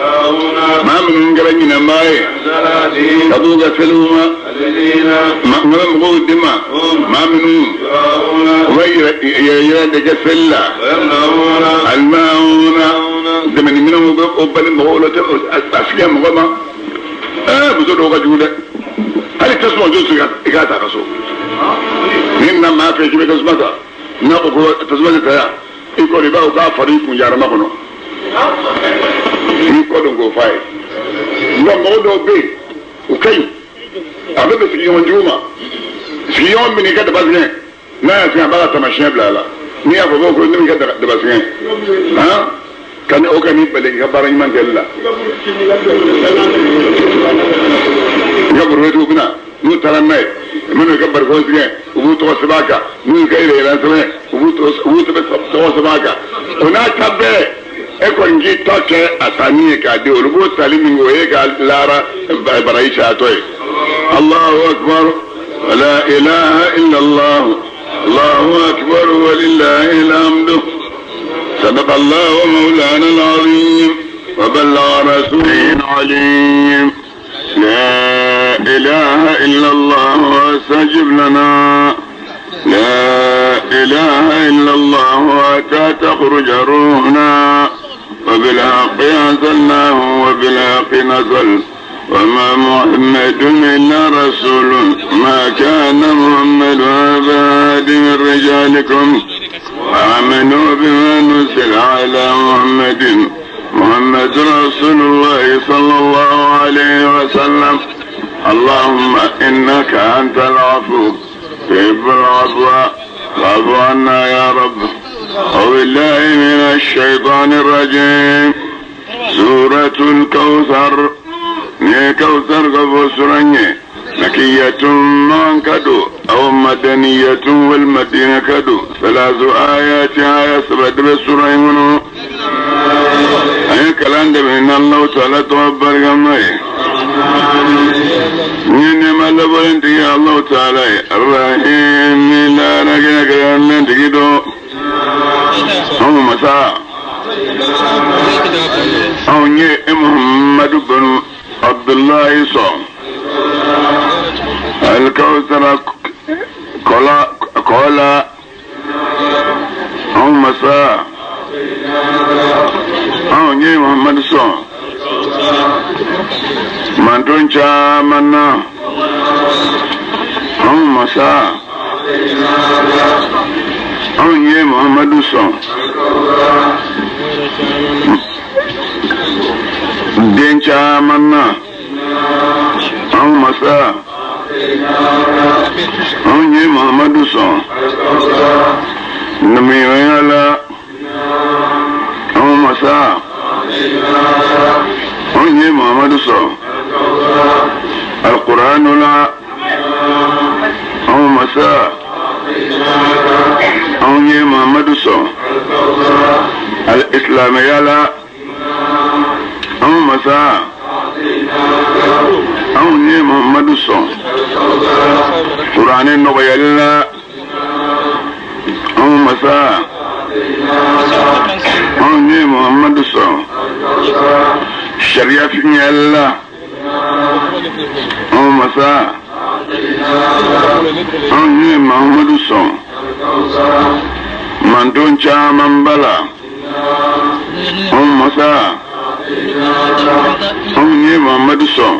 maa minnu kɛra ɲinɛnbaa ye ka b'u ka seliw ma n bɛ mɔgɔw di ma maa minnu u bɛ yɛrɛ de kɛ seli la alimawuna dɛmɛni minɛnw bɛ o bali mɔgɔw la a fiɲɛ mɔgɔ ma muso dɔw ka jugu dɛ hali tasuma jɔ i k'a ta ka so ni nana maa fɛ k'i bɛ tasuma ta n'a ko ko tasuma tɛ ta yan i kɔni i b'a fɔ k'a fari kun jarama kɔnɔ i kɔ don k'o f'a ye nka mɔgɔ dɔw bɛ yen u ka ɲi a bɛɛ bɛ sigiɲɔgɔn jugu ma sigiɲɔgɔn min i ka daba sɛgɛn n'a y'a sɛgɛn a b'a ka taamasiyɛn bila a la n'i y'a fɔ ko ne b'i ka daba sɛgɛn kan o ka n'i bali i ka baara ɲuman kɛli la i ka borobetigiw bɛ na n'u taara n'a ye minnu ka barikon sɛgɛn u b'u tɔgɔ sɛbɛn a kan n'u ka yɛrɛ sɛbɛn u b'u tɔgɔ sɛbɛn a kan o n'a ta bɛɛ e kɔni k'i ta kɛ a sanni ye k'a di olu b'o tali min kɛ o ye ka lahara baraji cayatɔ ye Allahu akbar la ilaha illallah الله أكبر ولله الحمد. صدق الله مولانا العظيم وبلغ رسوله العليم. لا إله إلا الله واستجب لنا. لا إله إلا الله حتى تخرج روحنا. وبالحق أنزلناه وبالحق نزل. وما محمد إلا رسول. ما كان محمد أبا أحد من رجالكم. آمنوا بما نزل على محمد. محمد رسول الله صلى الله عليه وسلم. اللهم إنك أنت العفو تحب العفو فاعف عنا يا رب. أعوذ بالله من الشيطان الرجيم. سورة الكوثر. كوثر غفو مكية من كدو أو مدنية والمدينة كدو ثلاث آيات آية سبد بسورة منو أي كلام من الله تعالى توبر جمعي نين ما لبرنتي الله تعالى الرحيم لا نجنا كلام تجدو هم مساء أو ني محمد بن عبد الله صلى الكوثر كولا هم مساء أو ني محمد صلى من چامنا هم مساء أو ني محمد صلى den caman na anw masa anw ye Muhammadu sɔn namiya la anw masa anw ye Muhammadu sɔn alkuranu la anw masa anw ye Muhammadu sɔn alislamaya la anw masa anw ye Muhammadu sɔn kuranɛ nɔgɔyali la anw masa anw ye Muhammadu sɔn sariya fiɲɛli la anw masa anw ye Muhammadu sɔn manton caman b'a la anw masa anw ye Muhammadu sɔn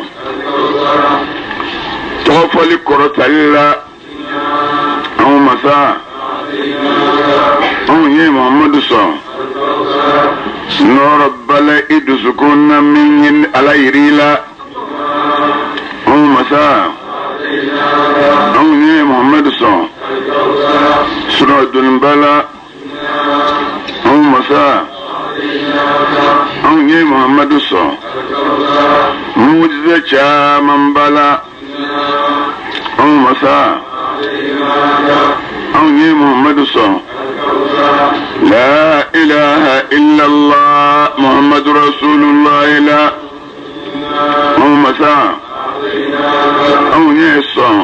tɔgɔ fɔli kɔrɔtali la anw masa anw ye Muhammadu sɔn nɔrɔ bala i dusukun na min ye Ala yir'i la anw masa anw ye Muhammadu sɔn sunɔgɔ doniba la anw masa anw ye Muhammadu sɔn mujiza caman b'a la anw masa anw ye Muhammadu sɔn la ilaha illallah Muhammadu rasulullah la anw masa anw ye sɔn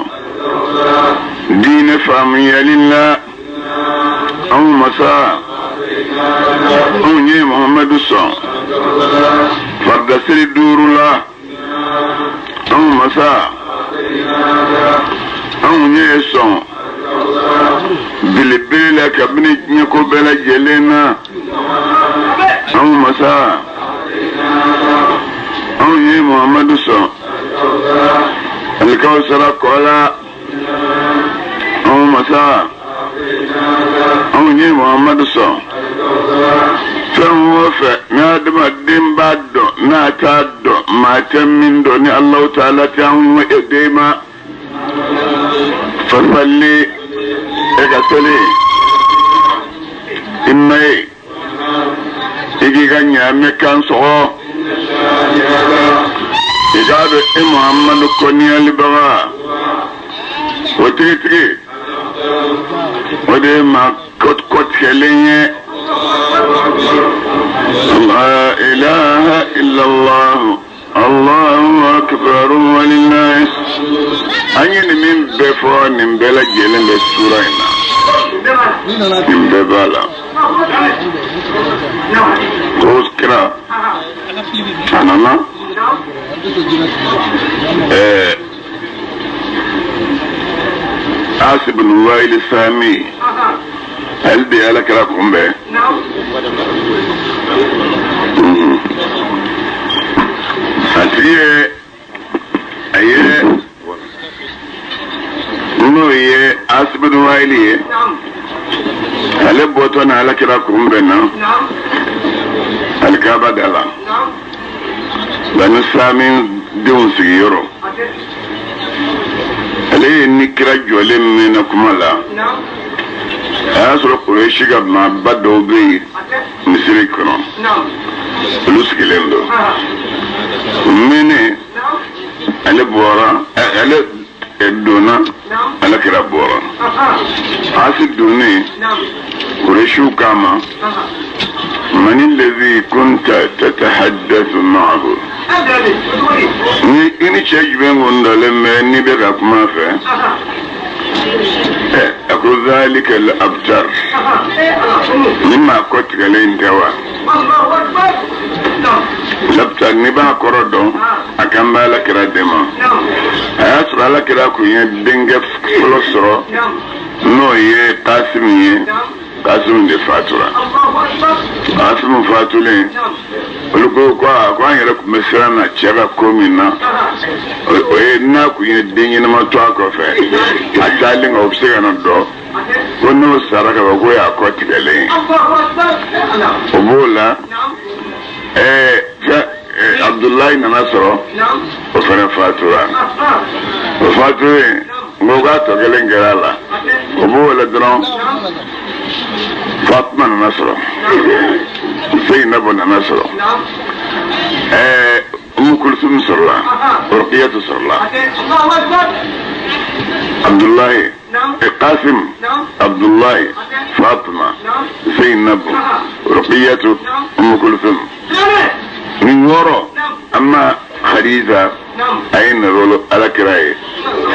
diinɛ faamuyali la anw masa anw ye Muhammadu sɔn faridasiri duuru la anw masa anw ye sɔn belebele la kabini diɲɛ ko bɛɛ lajɛlen na anw masa anw ye Muhammadu sɔn alikawusara kɔ la anw masa anw ye Muhammadu sɔn fɛn o fɛn ni adamaden b'a dɔn n'a t'a dɔn maa tɛ min dɔn ni Alahu taala tɛ anw den ma fasali e ka seli i ma ye i k'i ka ɲaamɛ kan sɔgɔ i k'a dɔn e Muhammadu kɔniyalibaga o tigitigi o de ye maa kɔtigɛlen ye. La ilaha illallah Allahu akbar walillahi. An ye nin min bɛɛ fɔ nin bɛɛ lajɛlen bɛ sura in na. Nin bɛɛ b'a la. Ko kira a nana Asi bin Waili Sami ale de ye ala kira kunbɛn. A tigi ye a ye n'o ye Asi bin Waili ye, ale bɔtɔ na ala kira kunbɛn na alikaba da la, Banu Sami denw sigiyɔrɔ. Ale ye ni kira jɔlen mɛnna kuma la, a y'a sɔrɔ Kuresi ka maaba dɔw bɛ yen misiri kɔnɔ, olu sigilen don. O mɛnnen, ale bɔra, ale donna, ala kira bɔra. Asi donnen, Kuresiw k'a ma, mani lezi kunta tatahaddathu ma'ahu, ni i ni cɛ jumɛn kun dalen bɛ n'i bɛ ka kuma fɛ? A ko zalika al-abtar, ni maa kɔ tigɛlen tɛ wa? Labtar, n'i b'a kɔrɔ dɔn, a kan bɛ ala kira de ma. A y'a sɔrɔ ala kira kun ye denkɛ fɔlɔ sɔrɔ, n'o ye Kasimu ye. Kasimu de fatura. Kasimu fatulen, olu ko ko aa, ko an yɛrɛ tun bɛ siran na cɛ ka ko min na, o ye n'a kun ye den ɲɛnama to a kɔfɛ, a taalen kan o bɛ se ka na dɔn ko n'o sara ka ban, k'o y'a kɔ tigɛlen ye. O b'o la, fɛn Abudulayi nana sɔrɔ, o fana fatura. O fatulen, n ko k'a tɔ kelen kɛra a la. O b'o la dɔrɔn, Fatima nana sɔrɔ, Zeyinabu nana sɔrɔ, Umu Kulusum sɔrɔla, Rukiyatu sɔrɔla. Abudulayi, Kasim, Abudulayi, Fatima, Zeyinabu, Rukiyatu, Umu Kulusum, nin wɔɔrɔ. Amma Khadija, a ye nɔrɔlo ala kira ye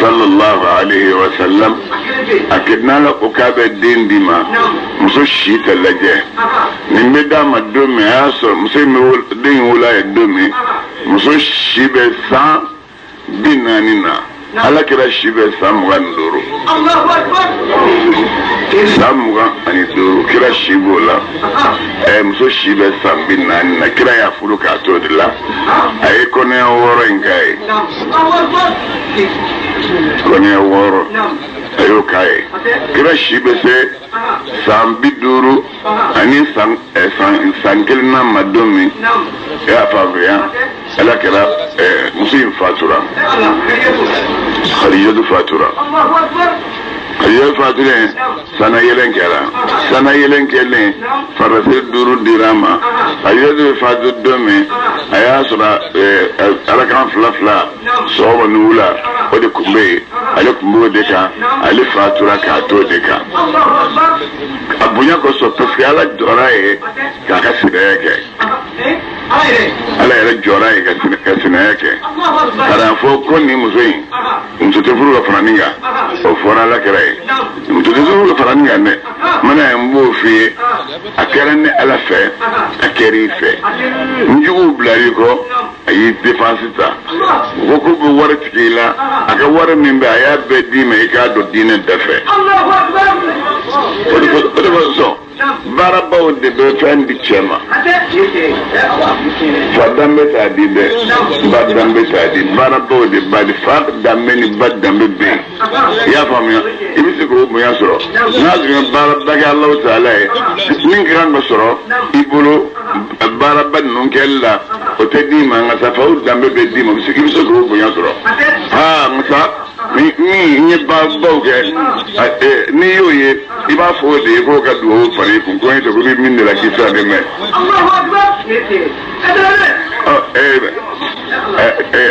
sallallahu alaihi wa sallam. A kɛ n'ala ko k'a bɛ den di ma, muso si tɛ lajɛ. Nin bɛ d'a ma don min, a y'a sɔrɔ muso in bɛ den in wolo a ye don min, muso si bɛ san 40 na, ala kira si bɛ san 25. San 25 kira si b'o la, muso si bɛ san 40 na. Kira y'a furu k'a to o de la. A ye kɔnɔya 6 in k'a ye, kɔnɔya 6 a y'o k'a ye. Kira si bɛ se san 50 ani san 1 na ma don min, e y'a faamuya, ala kɛra muso in fatura, Khadijatu fatura. Khadijatu fatulen, sana yɛlɛn kɛra. Sana yɛlɛn kɛlen, farase 5 dira a ma. Khadijatu bɛ fatu don min, a y'a sɔrɔ ala kan fila fila sɔgɔma ni wula, o de tun bɛ yen, ale tun b'o de kan. Ale fatura k'a to o de kan a bonya kosɔn, parce que ala jɔra ye k'a ka sinaya kɛ. Ala yɛrɛ jɔra ye ka sinaya kɛ ka n'a fɔ ko nin muso in, muso tɛ furu ka fara nin kan. O fɔra ala kɛra ye, muso tɛ furu ka fara nin kan dɛ. Mana n b'o f'i ye, a kɛra ne ala fɛ, a kɛra i fɛ. N juguw bilar'i kɔ, a y'i défense ta. U ko k'u bɛ wari tigɛ i la, a ka wari min bɛ, a y'a bɛɛ d'i ma i k'a don diinɛ da fɛ. O de kosɔn baarabaw de bɛ fɛn di cɛ ma. Fa danbe t'a di dɛ, ba danbe t'a di, baarabaw de b'a di. Fa danbe ni ba danbe bɛ yen, i y'a faamuya, i bɛ se k'o bonya sɔrɔ. N'a sɔrɔ baaraba kɛ Alahu taala ye, min ka kan ka sɔrɔ i bolo baaraba ninnu kɛli la, o tɛ d'i ma, nka sa faw danbe bɛ d'i ma, i bɛ se k'o bonya sɔrɔ. Aa, nka sa ni n ye baarabaw kɛ, n'i y'o ye, i b'a fɔ o de ye k'o ka dugawu fara i kun, ko n ye ko bɛ min de la k'i sira de mɛn.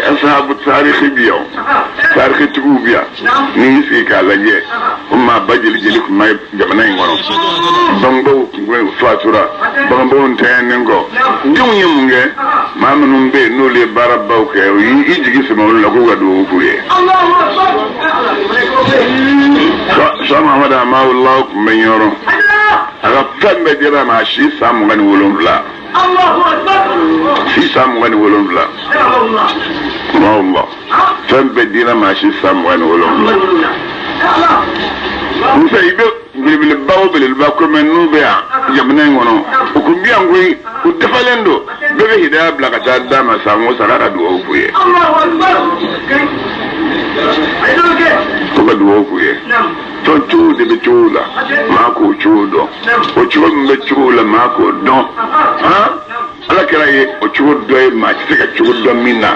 Asahabu tariki bi yan, tarikitigiw bi yan, n'i y'i sigi k'a lajɛ, o maa ba jeli jeli tun bɛ jamana in kɔnɔ. Bangebaw tun bɛ fatura, bangebaw ntanyalen kɔ, denw ye mun kɛ? Maa minnu bɛ yen n'olu ye baarabaw kɛ, o y'i jigi sɛmɛ olu la k'u ka dugawu k'u ye. Sɔ Amadu Amawula tun bɛ Ɲɔrɔ. A ka fɛn bɛɛ dira a ma a si san 27. Si san 27. Amawula. Fɛn bɛɛ dira a ma a si san 27. Musa i bɛ belebeleba o belebeleba ko mɛ n'u bɛ yan jamana in kɔnɔ u kun bɛ yan koyi u dafalen don bɛɛ bɛ hidaya bila ka taa d'a ma san o san k'a ka dugawu k'u ye. Ko ka dugawu k'u ye. Tɔn cogo de bɛ cogo la maa k'o cogo dɔn o cogo min bɛ cogo la maa k'o dɔn han ala kɛra ye o cogo dɔ ye maa tɛ se ka cogo dɔn min na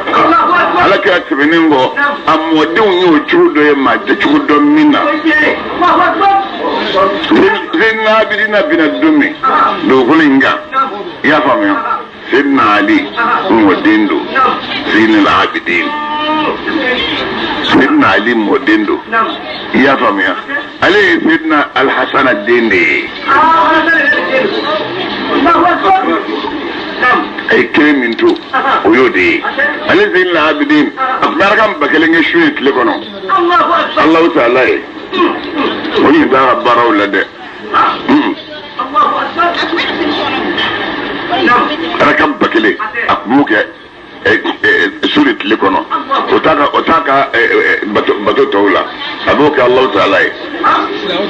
ala kɛra tɛmɛnen kɔ a mɔdenw ye o cogo dɔ ye maa tɛ cogo dɔn min na Seydina Abidina bɛna don min dugukolo in kan i y'a faamuya Seydina Ali mɔden don Seydina Abidin Seydina Ali mɔden don i y'a faamuya ale ye Seydina Alhasana den de ye a ye kelen min to o y'o de ye ale Seydina Abidin a tun bɛ arakan 1000 kɛ su ni tile kɔnɔ Alahu taala ye o nin t'a ka baaraw la dɛ. Arakan 1000 a tun b'o kɛ su ni tile kɔnɔ o t'a ka bato tɔw la a b'o kɛ Alahu taala ye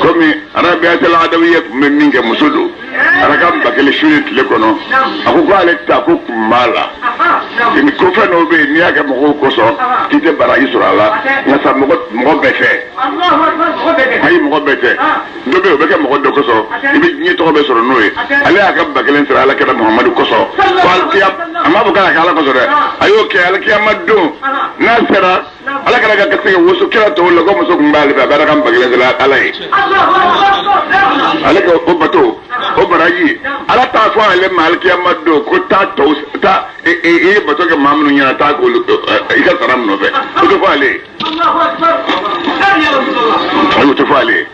komi Arabiyatal Adawiya tun bɛ min kɛ muso don arakan 1000 su ni tile kɔnɔ a ko k'ale ta ko kun b'a la ni ko fɛn dɔw bɛ yen n'i y'a kɛ mɔgɔw kosɔn k'i tɛ baraji sɔrɔ a la nka sa mɔgɔ bɛɛ tɛ ayi mɔgɔ bɛɛ tɛ dɔ bɛ yen o bɛ kɛ mɔgɔ dɔ kosɔn i bɛ diɲɛ tɔgɔ bɛɛ sɔrɔ n'o ye ale y'a ka 1000 sara ala kira Muhamadu kosɔn ko alikiya a m'a fɔ k'a kɛ ala kosɔn dɛ a y'o kɛ alikiyama don n'a sera ala kɛra ka se ka woso kira tɔw la ko muso tun b'ale fɛ a bɛ arakan 1000 sara ala ye ale ka o bato o baraji ala t'a fɔ ale ma alikiyama don ko taa tɔw taa i ye bato kɛ maa minnu ɲɛna taa k'olu i ka sara minnu fɛ o tɛ fɔ ale ye. Ayi o tɛ fɔ ale ye.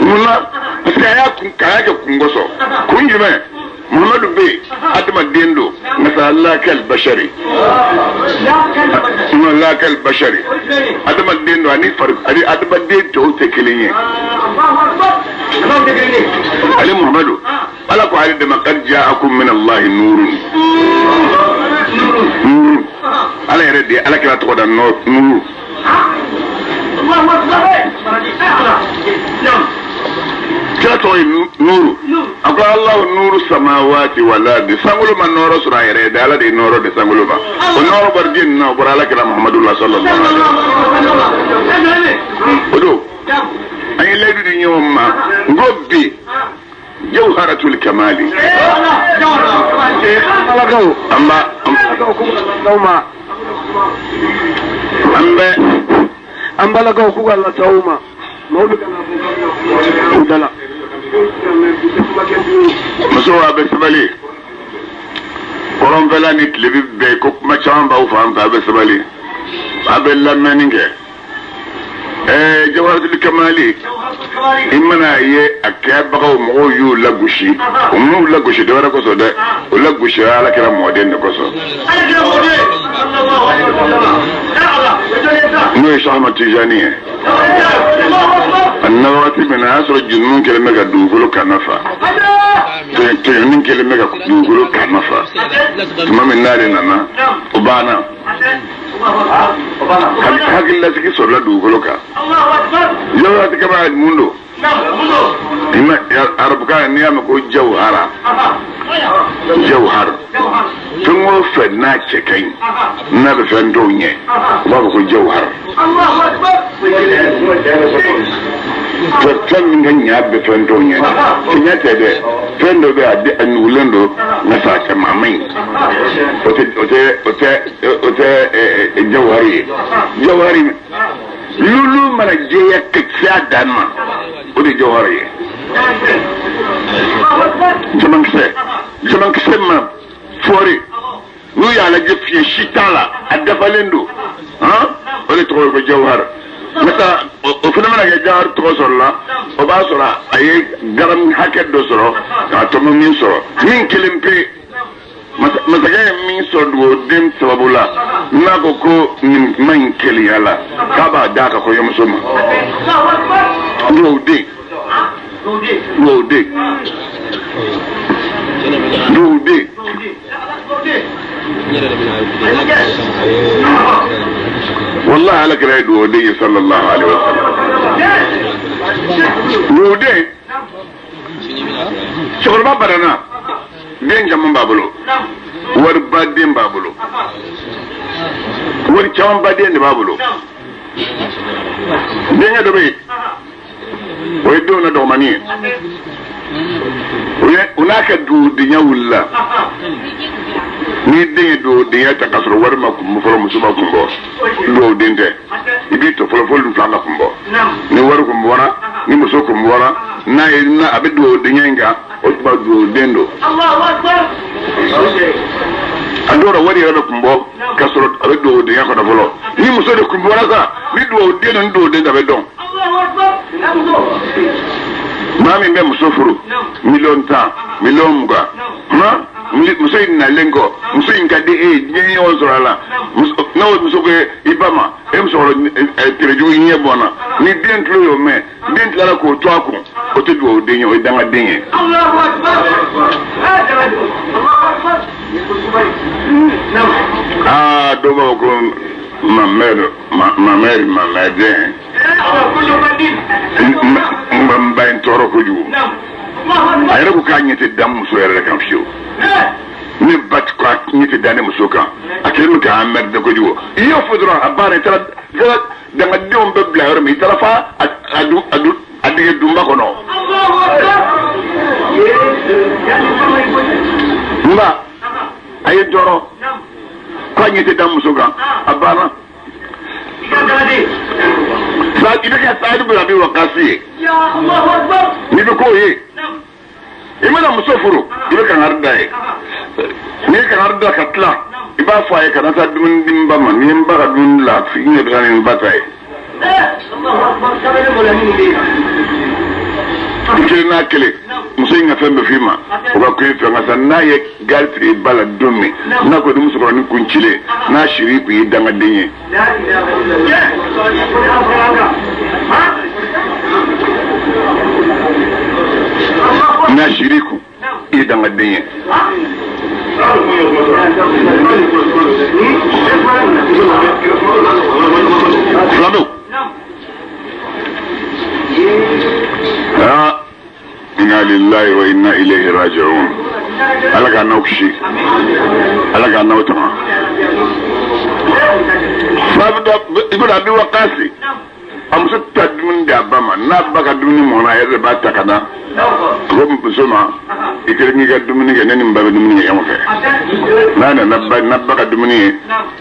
Munna parce que a y'a kun k'a y'a kɛ kun kosɔn kun jumɛn Muhammadu bɛ yen adamaden don nka la kal bashari la kal bashari adamaden don ani fari ani adamaden tɔw tɛ kelen ye ale Muhammadu ala ko ale de ma qad ja'akum min Allahi nurun nurun ala yɛrɛ de ye ala kira tɔgɔ da nuru kira tɔgɔ ye nuru a ko Allahu nuru samawati wal ardi sankolo ma nɔɔrɔ sɔrɔ a yɛrɛ ye dɛ ala de ye nɔɔrɔ di sankolo ma o nɔɔrɔ bɔra jɛni na o bɔra ala kira Muhammadu la sallallahu alaihi wasallam o don an ye layidu di ɲɔgɔn ma n ko bi jawharatul kamali an bɛ an balakaw k'u ka lase ma maaw bɛ ka na u da la musow a bɛ sabali kɔrɔnfɛla ni tilebi bɛɛ ko kuma caman b'aw fan fɛ a bɛ sabali a bɛ lamɛnni kɛ jawharatul kamali i mana ye a kɛbagaw mɔgɔw y'u lagosi u m'u lagosi dɔwɛrɛ kosɔn dɛ u lagosira ala kira mɔden de kosɔn n'o ye Cheikh Ahmad Tijani ye a nana wagati min na a y'a sɔrɔ junun kɛlen bɛ ka dugukolo kan fa tɔɲɔni kɛlen bɛ ka dugukolo kan fa tuma min n'ale nana o banna hakililasigi sɔrɔla dugukolo kan jawharatul kamali mun don arabukan n'i y'a mɛn ko jawhara jawhar fɛn o fɛn n'a cɛ ka ɲi n'a bɛ fɛn dɔw ɲɛ u b'a fɔ ko jawhar fɛn min ka ɲa bɛ fɛn dɔw ɲɛ tiɲɛ tɛ dɛ fɛn dɔ bɛ a nugulen don nka sa a cɛ man ɲi o tɛ jawhari ye jawhari lulu mana jɛya ka se a dan ma o de ye jawhari ye jamankisɛ ma fɔri n'u y'a lajɛ fiɲɛ si t'a la a dafalen don o de tɔgɔ ye ko jawhar n'o o fana mana kɛ jawhar tɔgɔ sɔrɔ la o b'a sɔrɔ a ye garamu hakɛ dɔ sɔrɔ k'a tɔmɔ min sɔrɔ min kelen pe masakɛ ye min sɔrɔ duguden sababu la n'a ko ko nin kuma in kelenya la k'a b'a d'a ka kɔɲɔmuso ma. Dugawuden, dugawuden, dugawuden. Wallahi ala kira ye dugawuden ye sallallahu alaihi wa sallam. Dugawuden, cɛkɔrɔba banana, den caman b'a bolo, wariba den b'a bolo, wari camanba den de b'a bolo. Denkɛ dɔ bɛ yen, o ye denw na dɔgɔmani ye, o n'a ka dugawudenya wulila. N'i den ye dugawudenya ta k'a sɔrɔ wari ma kun bɔ fɔlɔ, muso ma kun bɔ, dugawuden tɛ. I b'i to fɔlɔ fɔlɔ fila ka kun bɔ. Ni wari kun bɔra, ni muso kun bɔra, n'a ye n'a a bɛ dugawudenya in kan, o tuma dugawuden don. A dɔw la wari yɛrɛ bɛ kun bɔ k'a sɔrɔ a bɛ dugawudenya kɔnɔ fɔlɔ. Ni muso de kun bɔra sa, ni dugawuden don, ni dugawuden tɛ, a bɛ dɔn. Maa min bɛ muso furu 10,000,000, 20,000,000, muso in nalen kɔ, muso in ka di e ye, diɲɛ ɲɔgɔn sɔrɔ a la. N'o muso ko i ba ma, e musokɔrɔ tɛrɛjugu ɲɛ bɔnna, ni den tulo y'o mɛn, den tilara k'o to a kun, o tɛ dugawuden ye, o ye dangaden ye. Aa, dɔw b'a fɔ ko ma mère, ma mère, ma mère den. N ba in tɔɔrɔ kojugu. A yɛrɛ ko k'a ɲɛ tɛ da muso yɛrɛ kan fiyewu. Ne ba ko a ɲɛ tɛ da ne muso kan. A kɛlen don k'a emmerde kojugu. I y'o fɔ dɔrɔn a banna, i taara dangadenw bɛ bila yɔrɔ min, i taara fa a dege dunba kɔnɔ. N ba a ye tɔɔrɔ k'a ɲɛ tɛ da muso kan, a banna. I bɛ kɛ Saadu bin Abi Wakasi ye. N'i bɛ k'o ye, i mana muso furu, i bɛ kangari da ye. N'i ye kangari da ka tila, i b'a fɔ a ye kana taa dumuni di n ba ma, n'i ye n ba ka dumuni la, i ɲɛ bɛ taa ni n ba ta ye. I kelen n'a kelen, muso in ka fɛn bɛ f'i ma, o ka kun i fɛ, nka sa n'a ye gari tigɛ i ba la don min, n'a ko ni musokɔrɔnin kun cilen, n'a siri kun y'i dangaden ye. N'a siri kun i ye dangaden ye. Filaw. Inna lillahi wa inna ilayhi raji'un. Ala k'an n'aw kisi, Ala k'an n'aw tanga. Ibn Abi Waqasi, a muso ta dumuni di a ba ma, n'a ba ka dumuni mɔna, a yɛrɛ de b'a ta ka na. A ko muso ma, i kelen k'i ka dumuni kɛ, ne ni n ba bɛ dumuni kɛ ɲɔgɔn fɛ. N'a nana ba, n'a ba ka dumuni ye,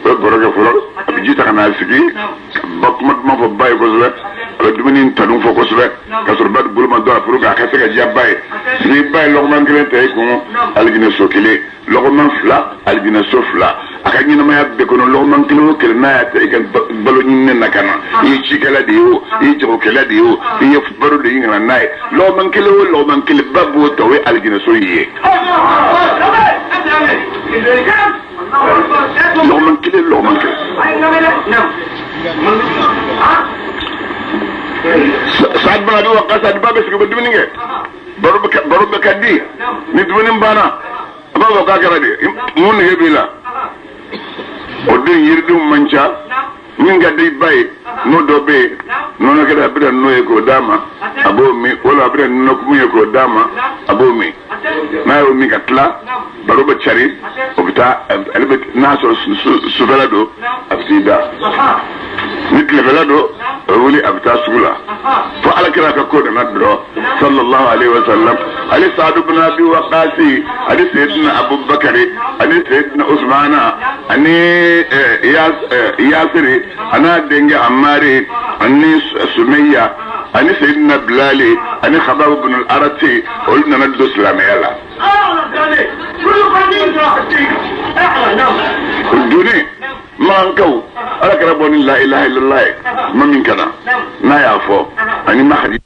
o bɛ baro kɛ fɔlɔ, a bɛ ji ta ka n'a sigi, ka ba kuma duman fɔ ba ye kosɛbɛ, a bɛ dumuni tanu fɔ kosɛbɛ, ka sɔrɔ ba bolo ma dɔn a furu kan, a ka se ka diya ba ye. Ni ba ye lɔgɔman kelen ta i kun, alijinɛ so kelen, lɔgɔman fila, alijinɛ so fila. A ka ɲɛnamaya bɛɛ kɔnɔ, lɔgɔman kelen o kelen n'a y'a ta i ka balo ɲinini na ka na, i ye cikɛla de ye o, i ye jagokɛla de ye o, i ye balo de ɲini ka na n'a ye, lɔgɔman kelen o lɔgɔman kelen ba b'o ta, o ye alijinɛ so ye. Lɔgɔman kelen, lɔgɔman kelen. Saad bin Abi Waqqas, a ba bɛ sigi u bɛ dumuni kɛ, baro bɛ ka di, ni dumuni banna, a b'a fɔ k'a kɛra di, mun nege b'i la? O den yiridenw man ca, min ka di ba ye, n'o dɔ bɛ yen, nɔnɔ kɛnɛ a bɛna n'o ye k'o d'a ma, a b'o min, wala a bɛna nɔnɔ kumu ye k'o d'a ma, a b'o min. N'a y'o min ka tila, baro bɛ cari, o bɛ taa, ale bɛ n'a sɔrɔ sufɛla don, a bɛ t'i da. Ni tilefɛla don, a bɛ wuli a bɛ taa sugu la. Fo ala kira ka ko nana dɔrɔn, sallallahu alaihi wa sallam, ale Saadu bin Abi Waqasi, ale Seyidina Abubakari, ale Seyidina Usmana, ani Yasiri, a n'a denkɛ Amari, ani Sumayya, ani Seyidina Bilali, ani Khababu bin al-Arati, olu nana don silamɛya la. Donni makankaw, ala kɛra bɔ ni la ilaha illallah ye, ma min kana n'a y'a fɔ ani Mahadi.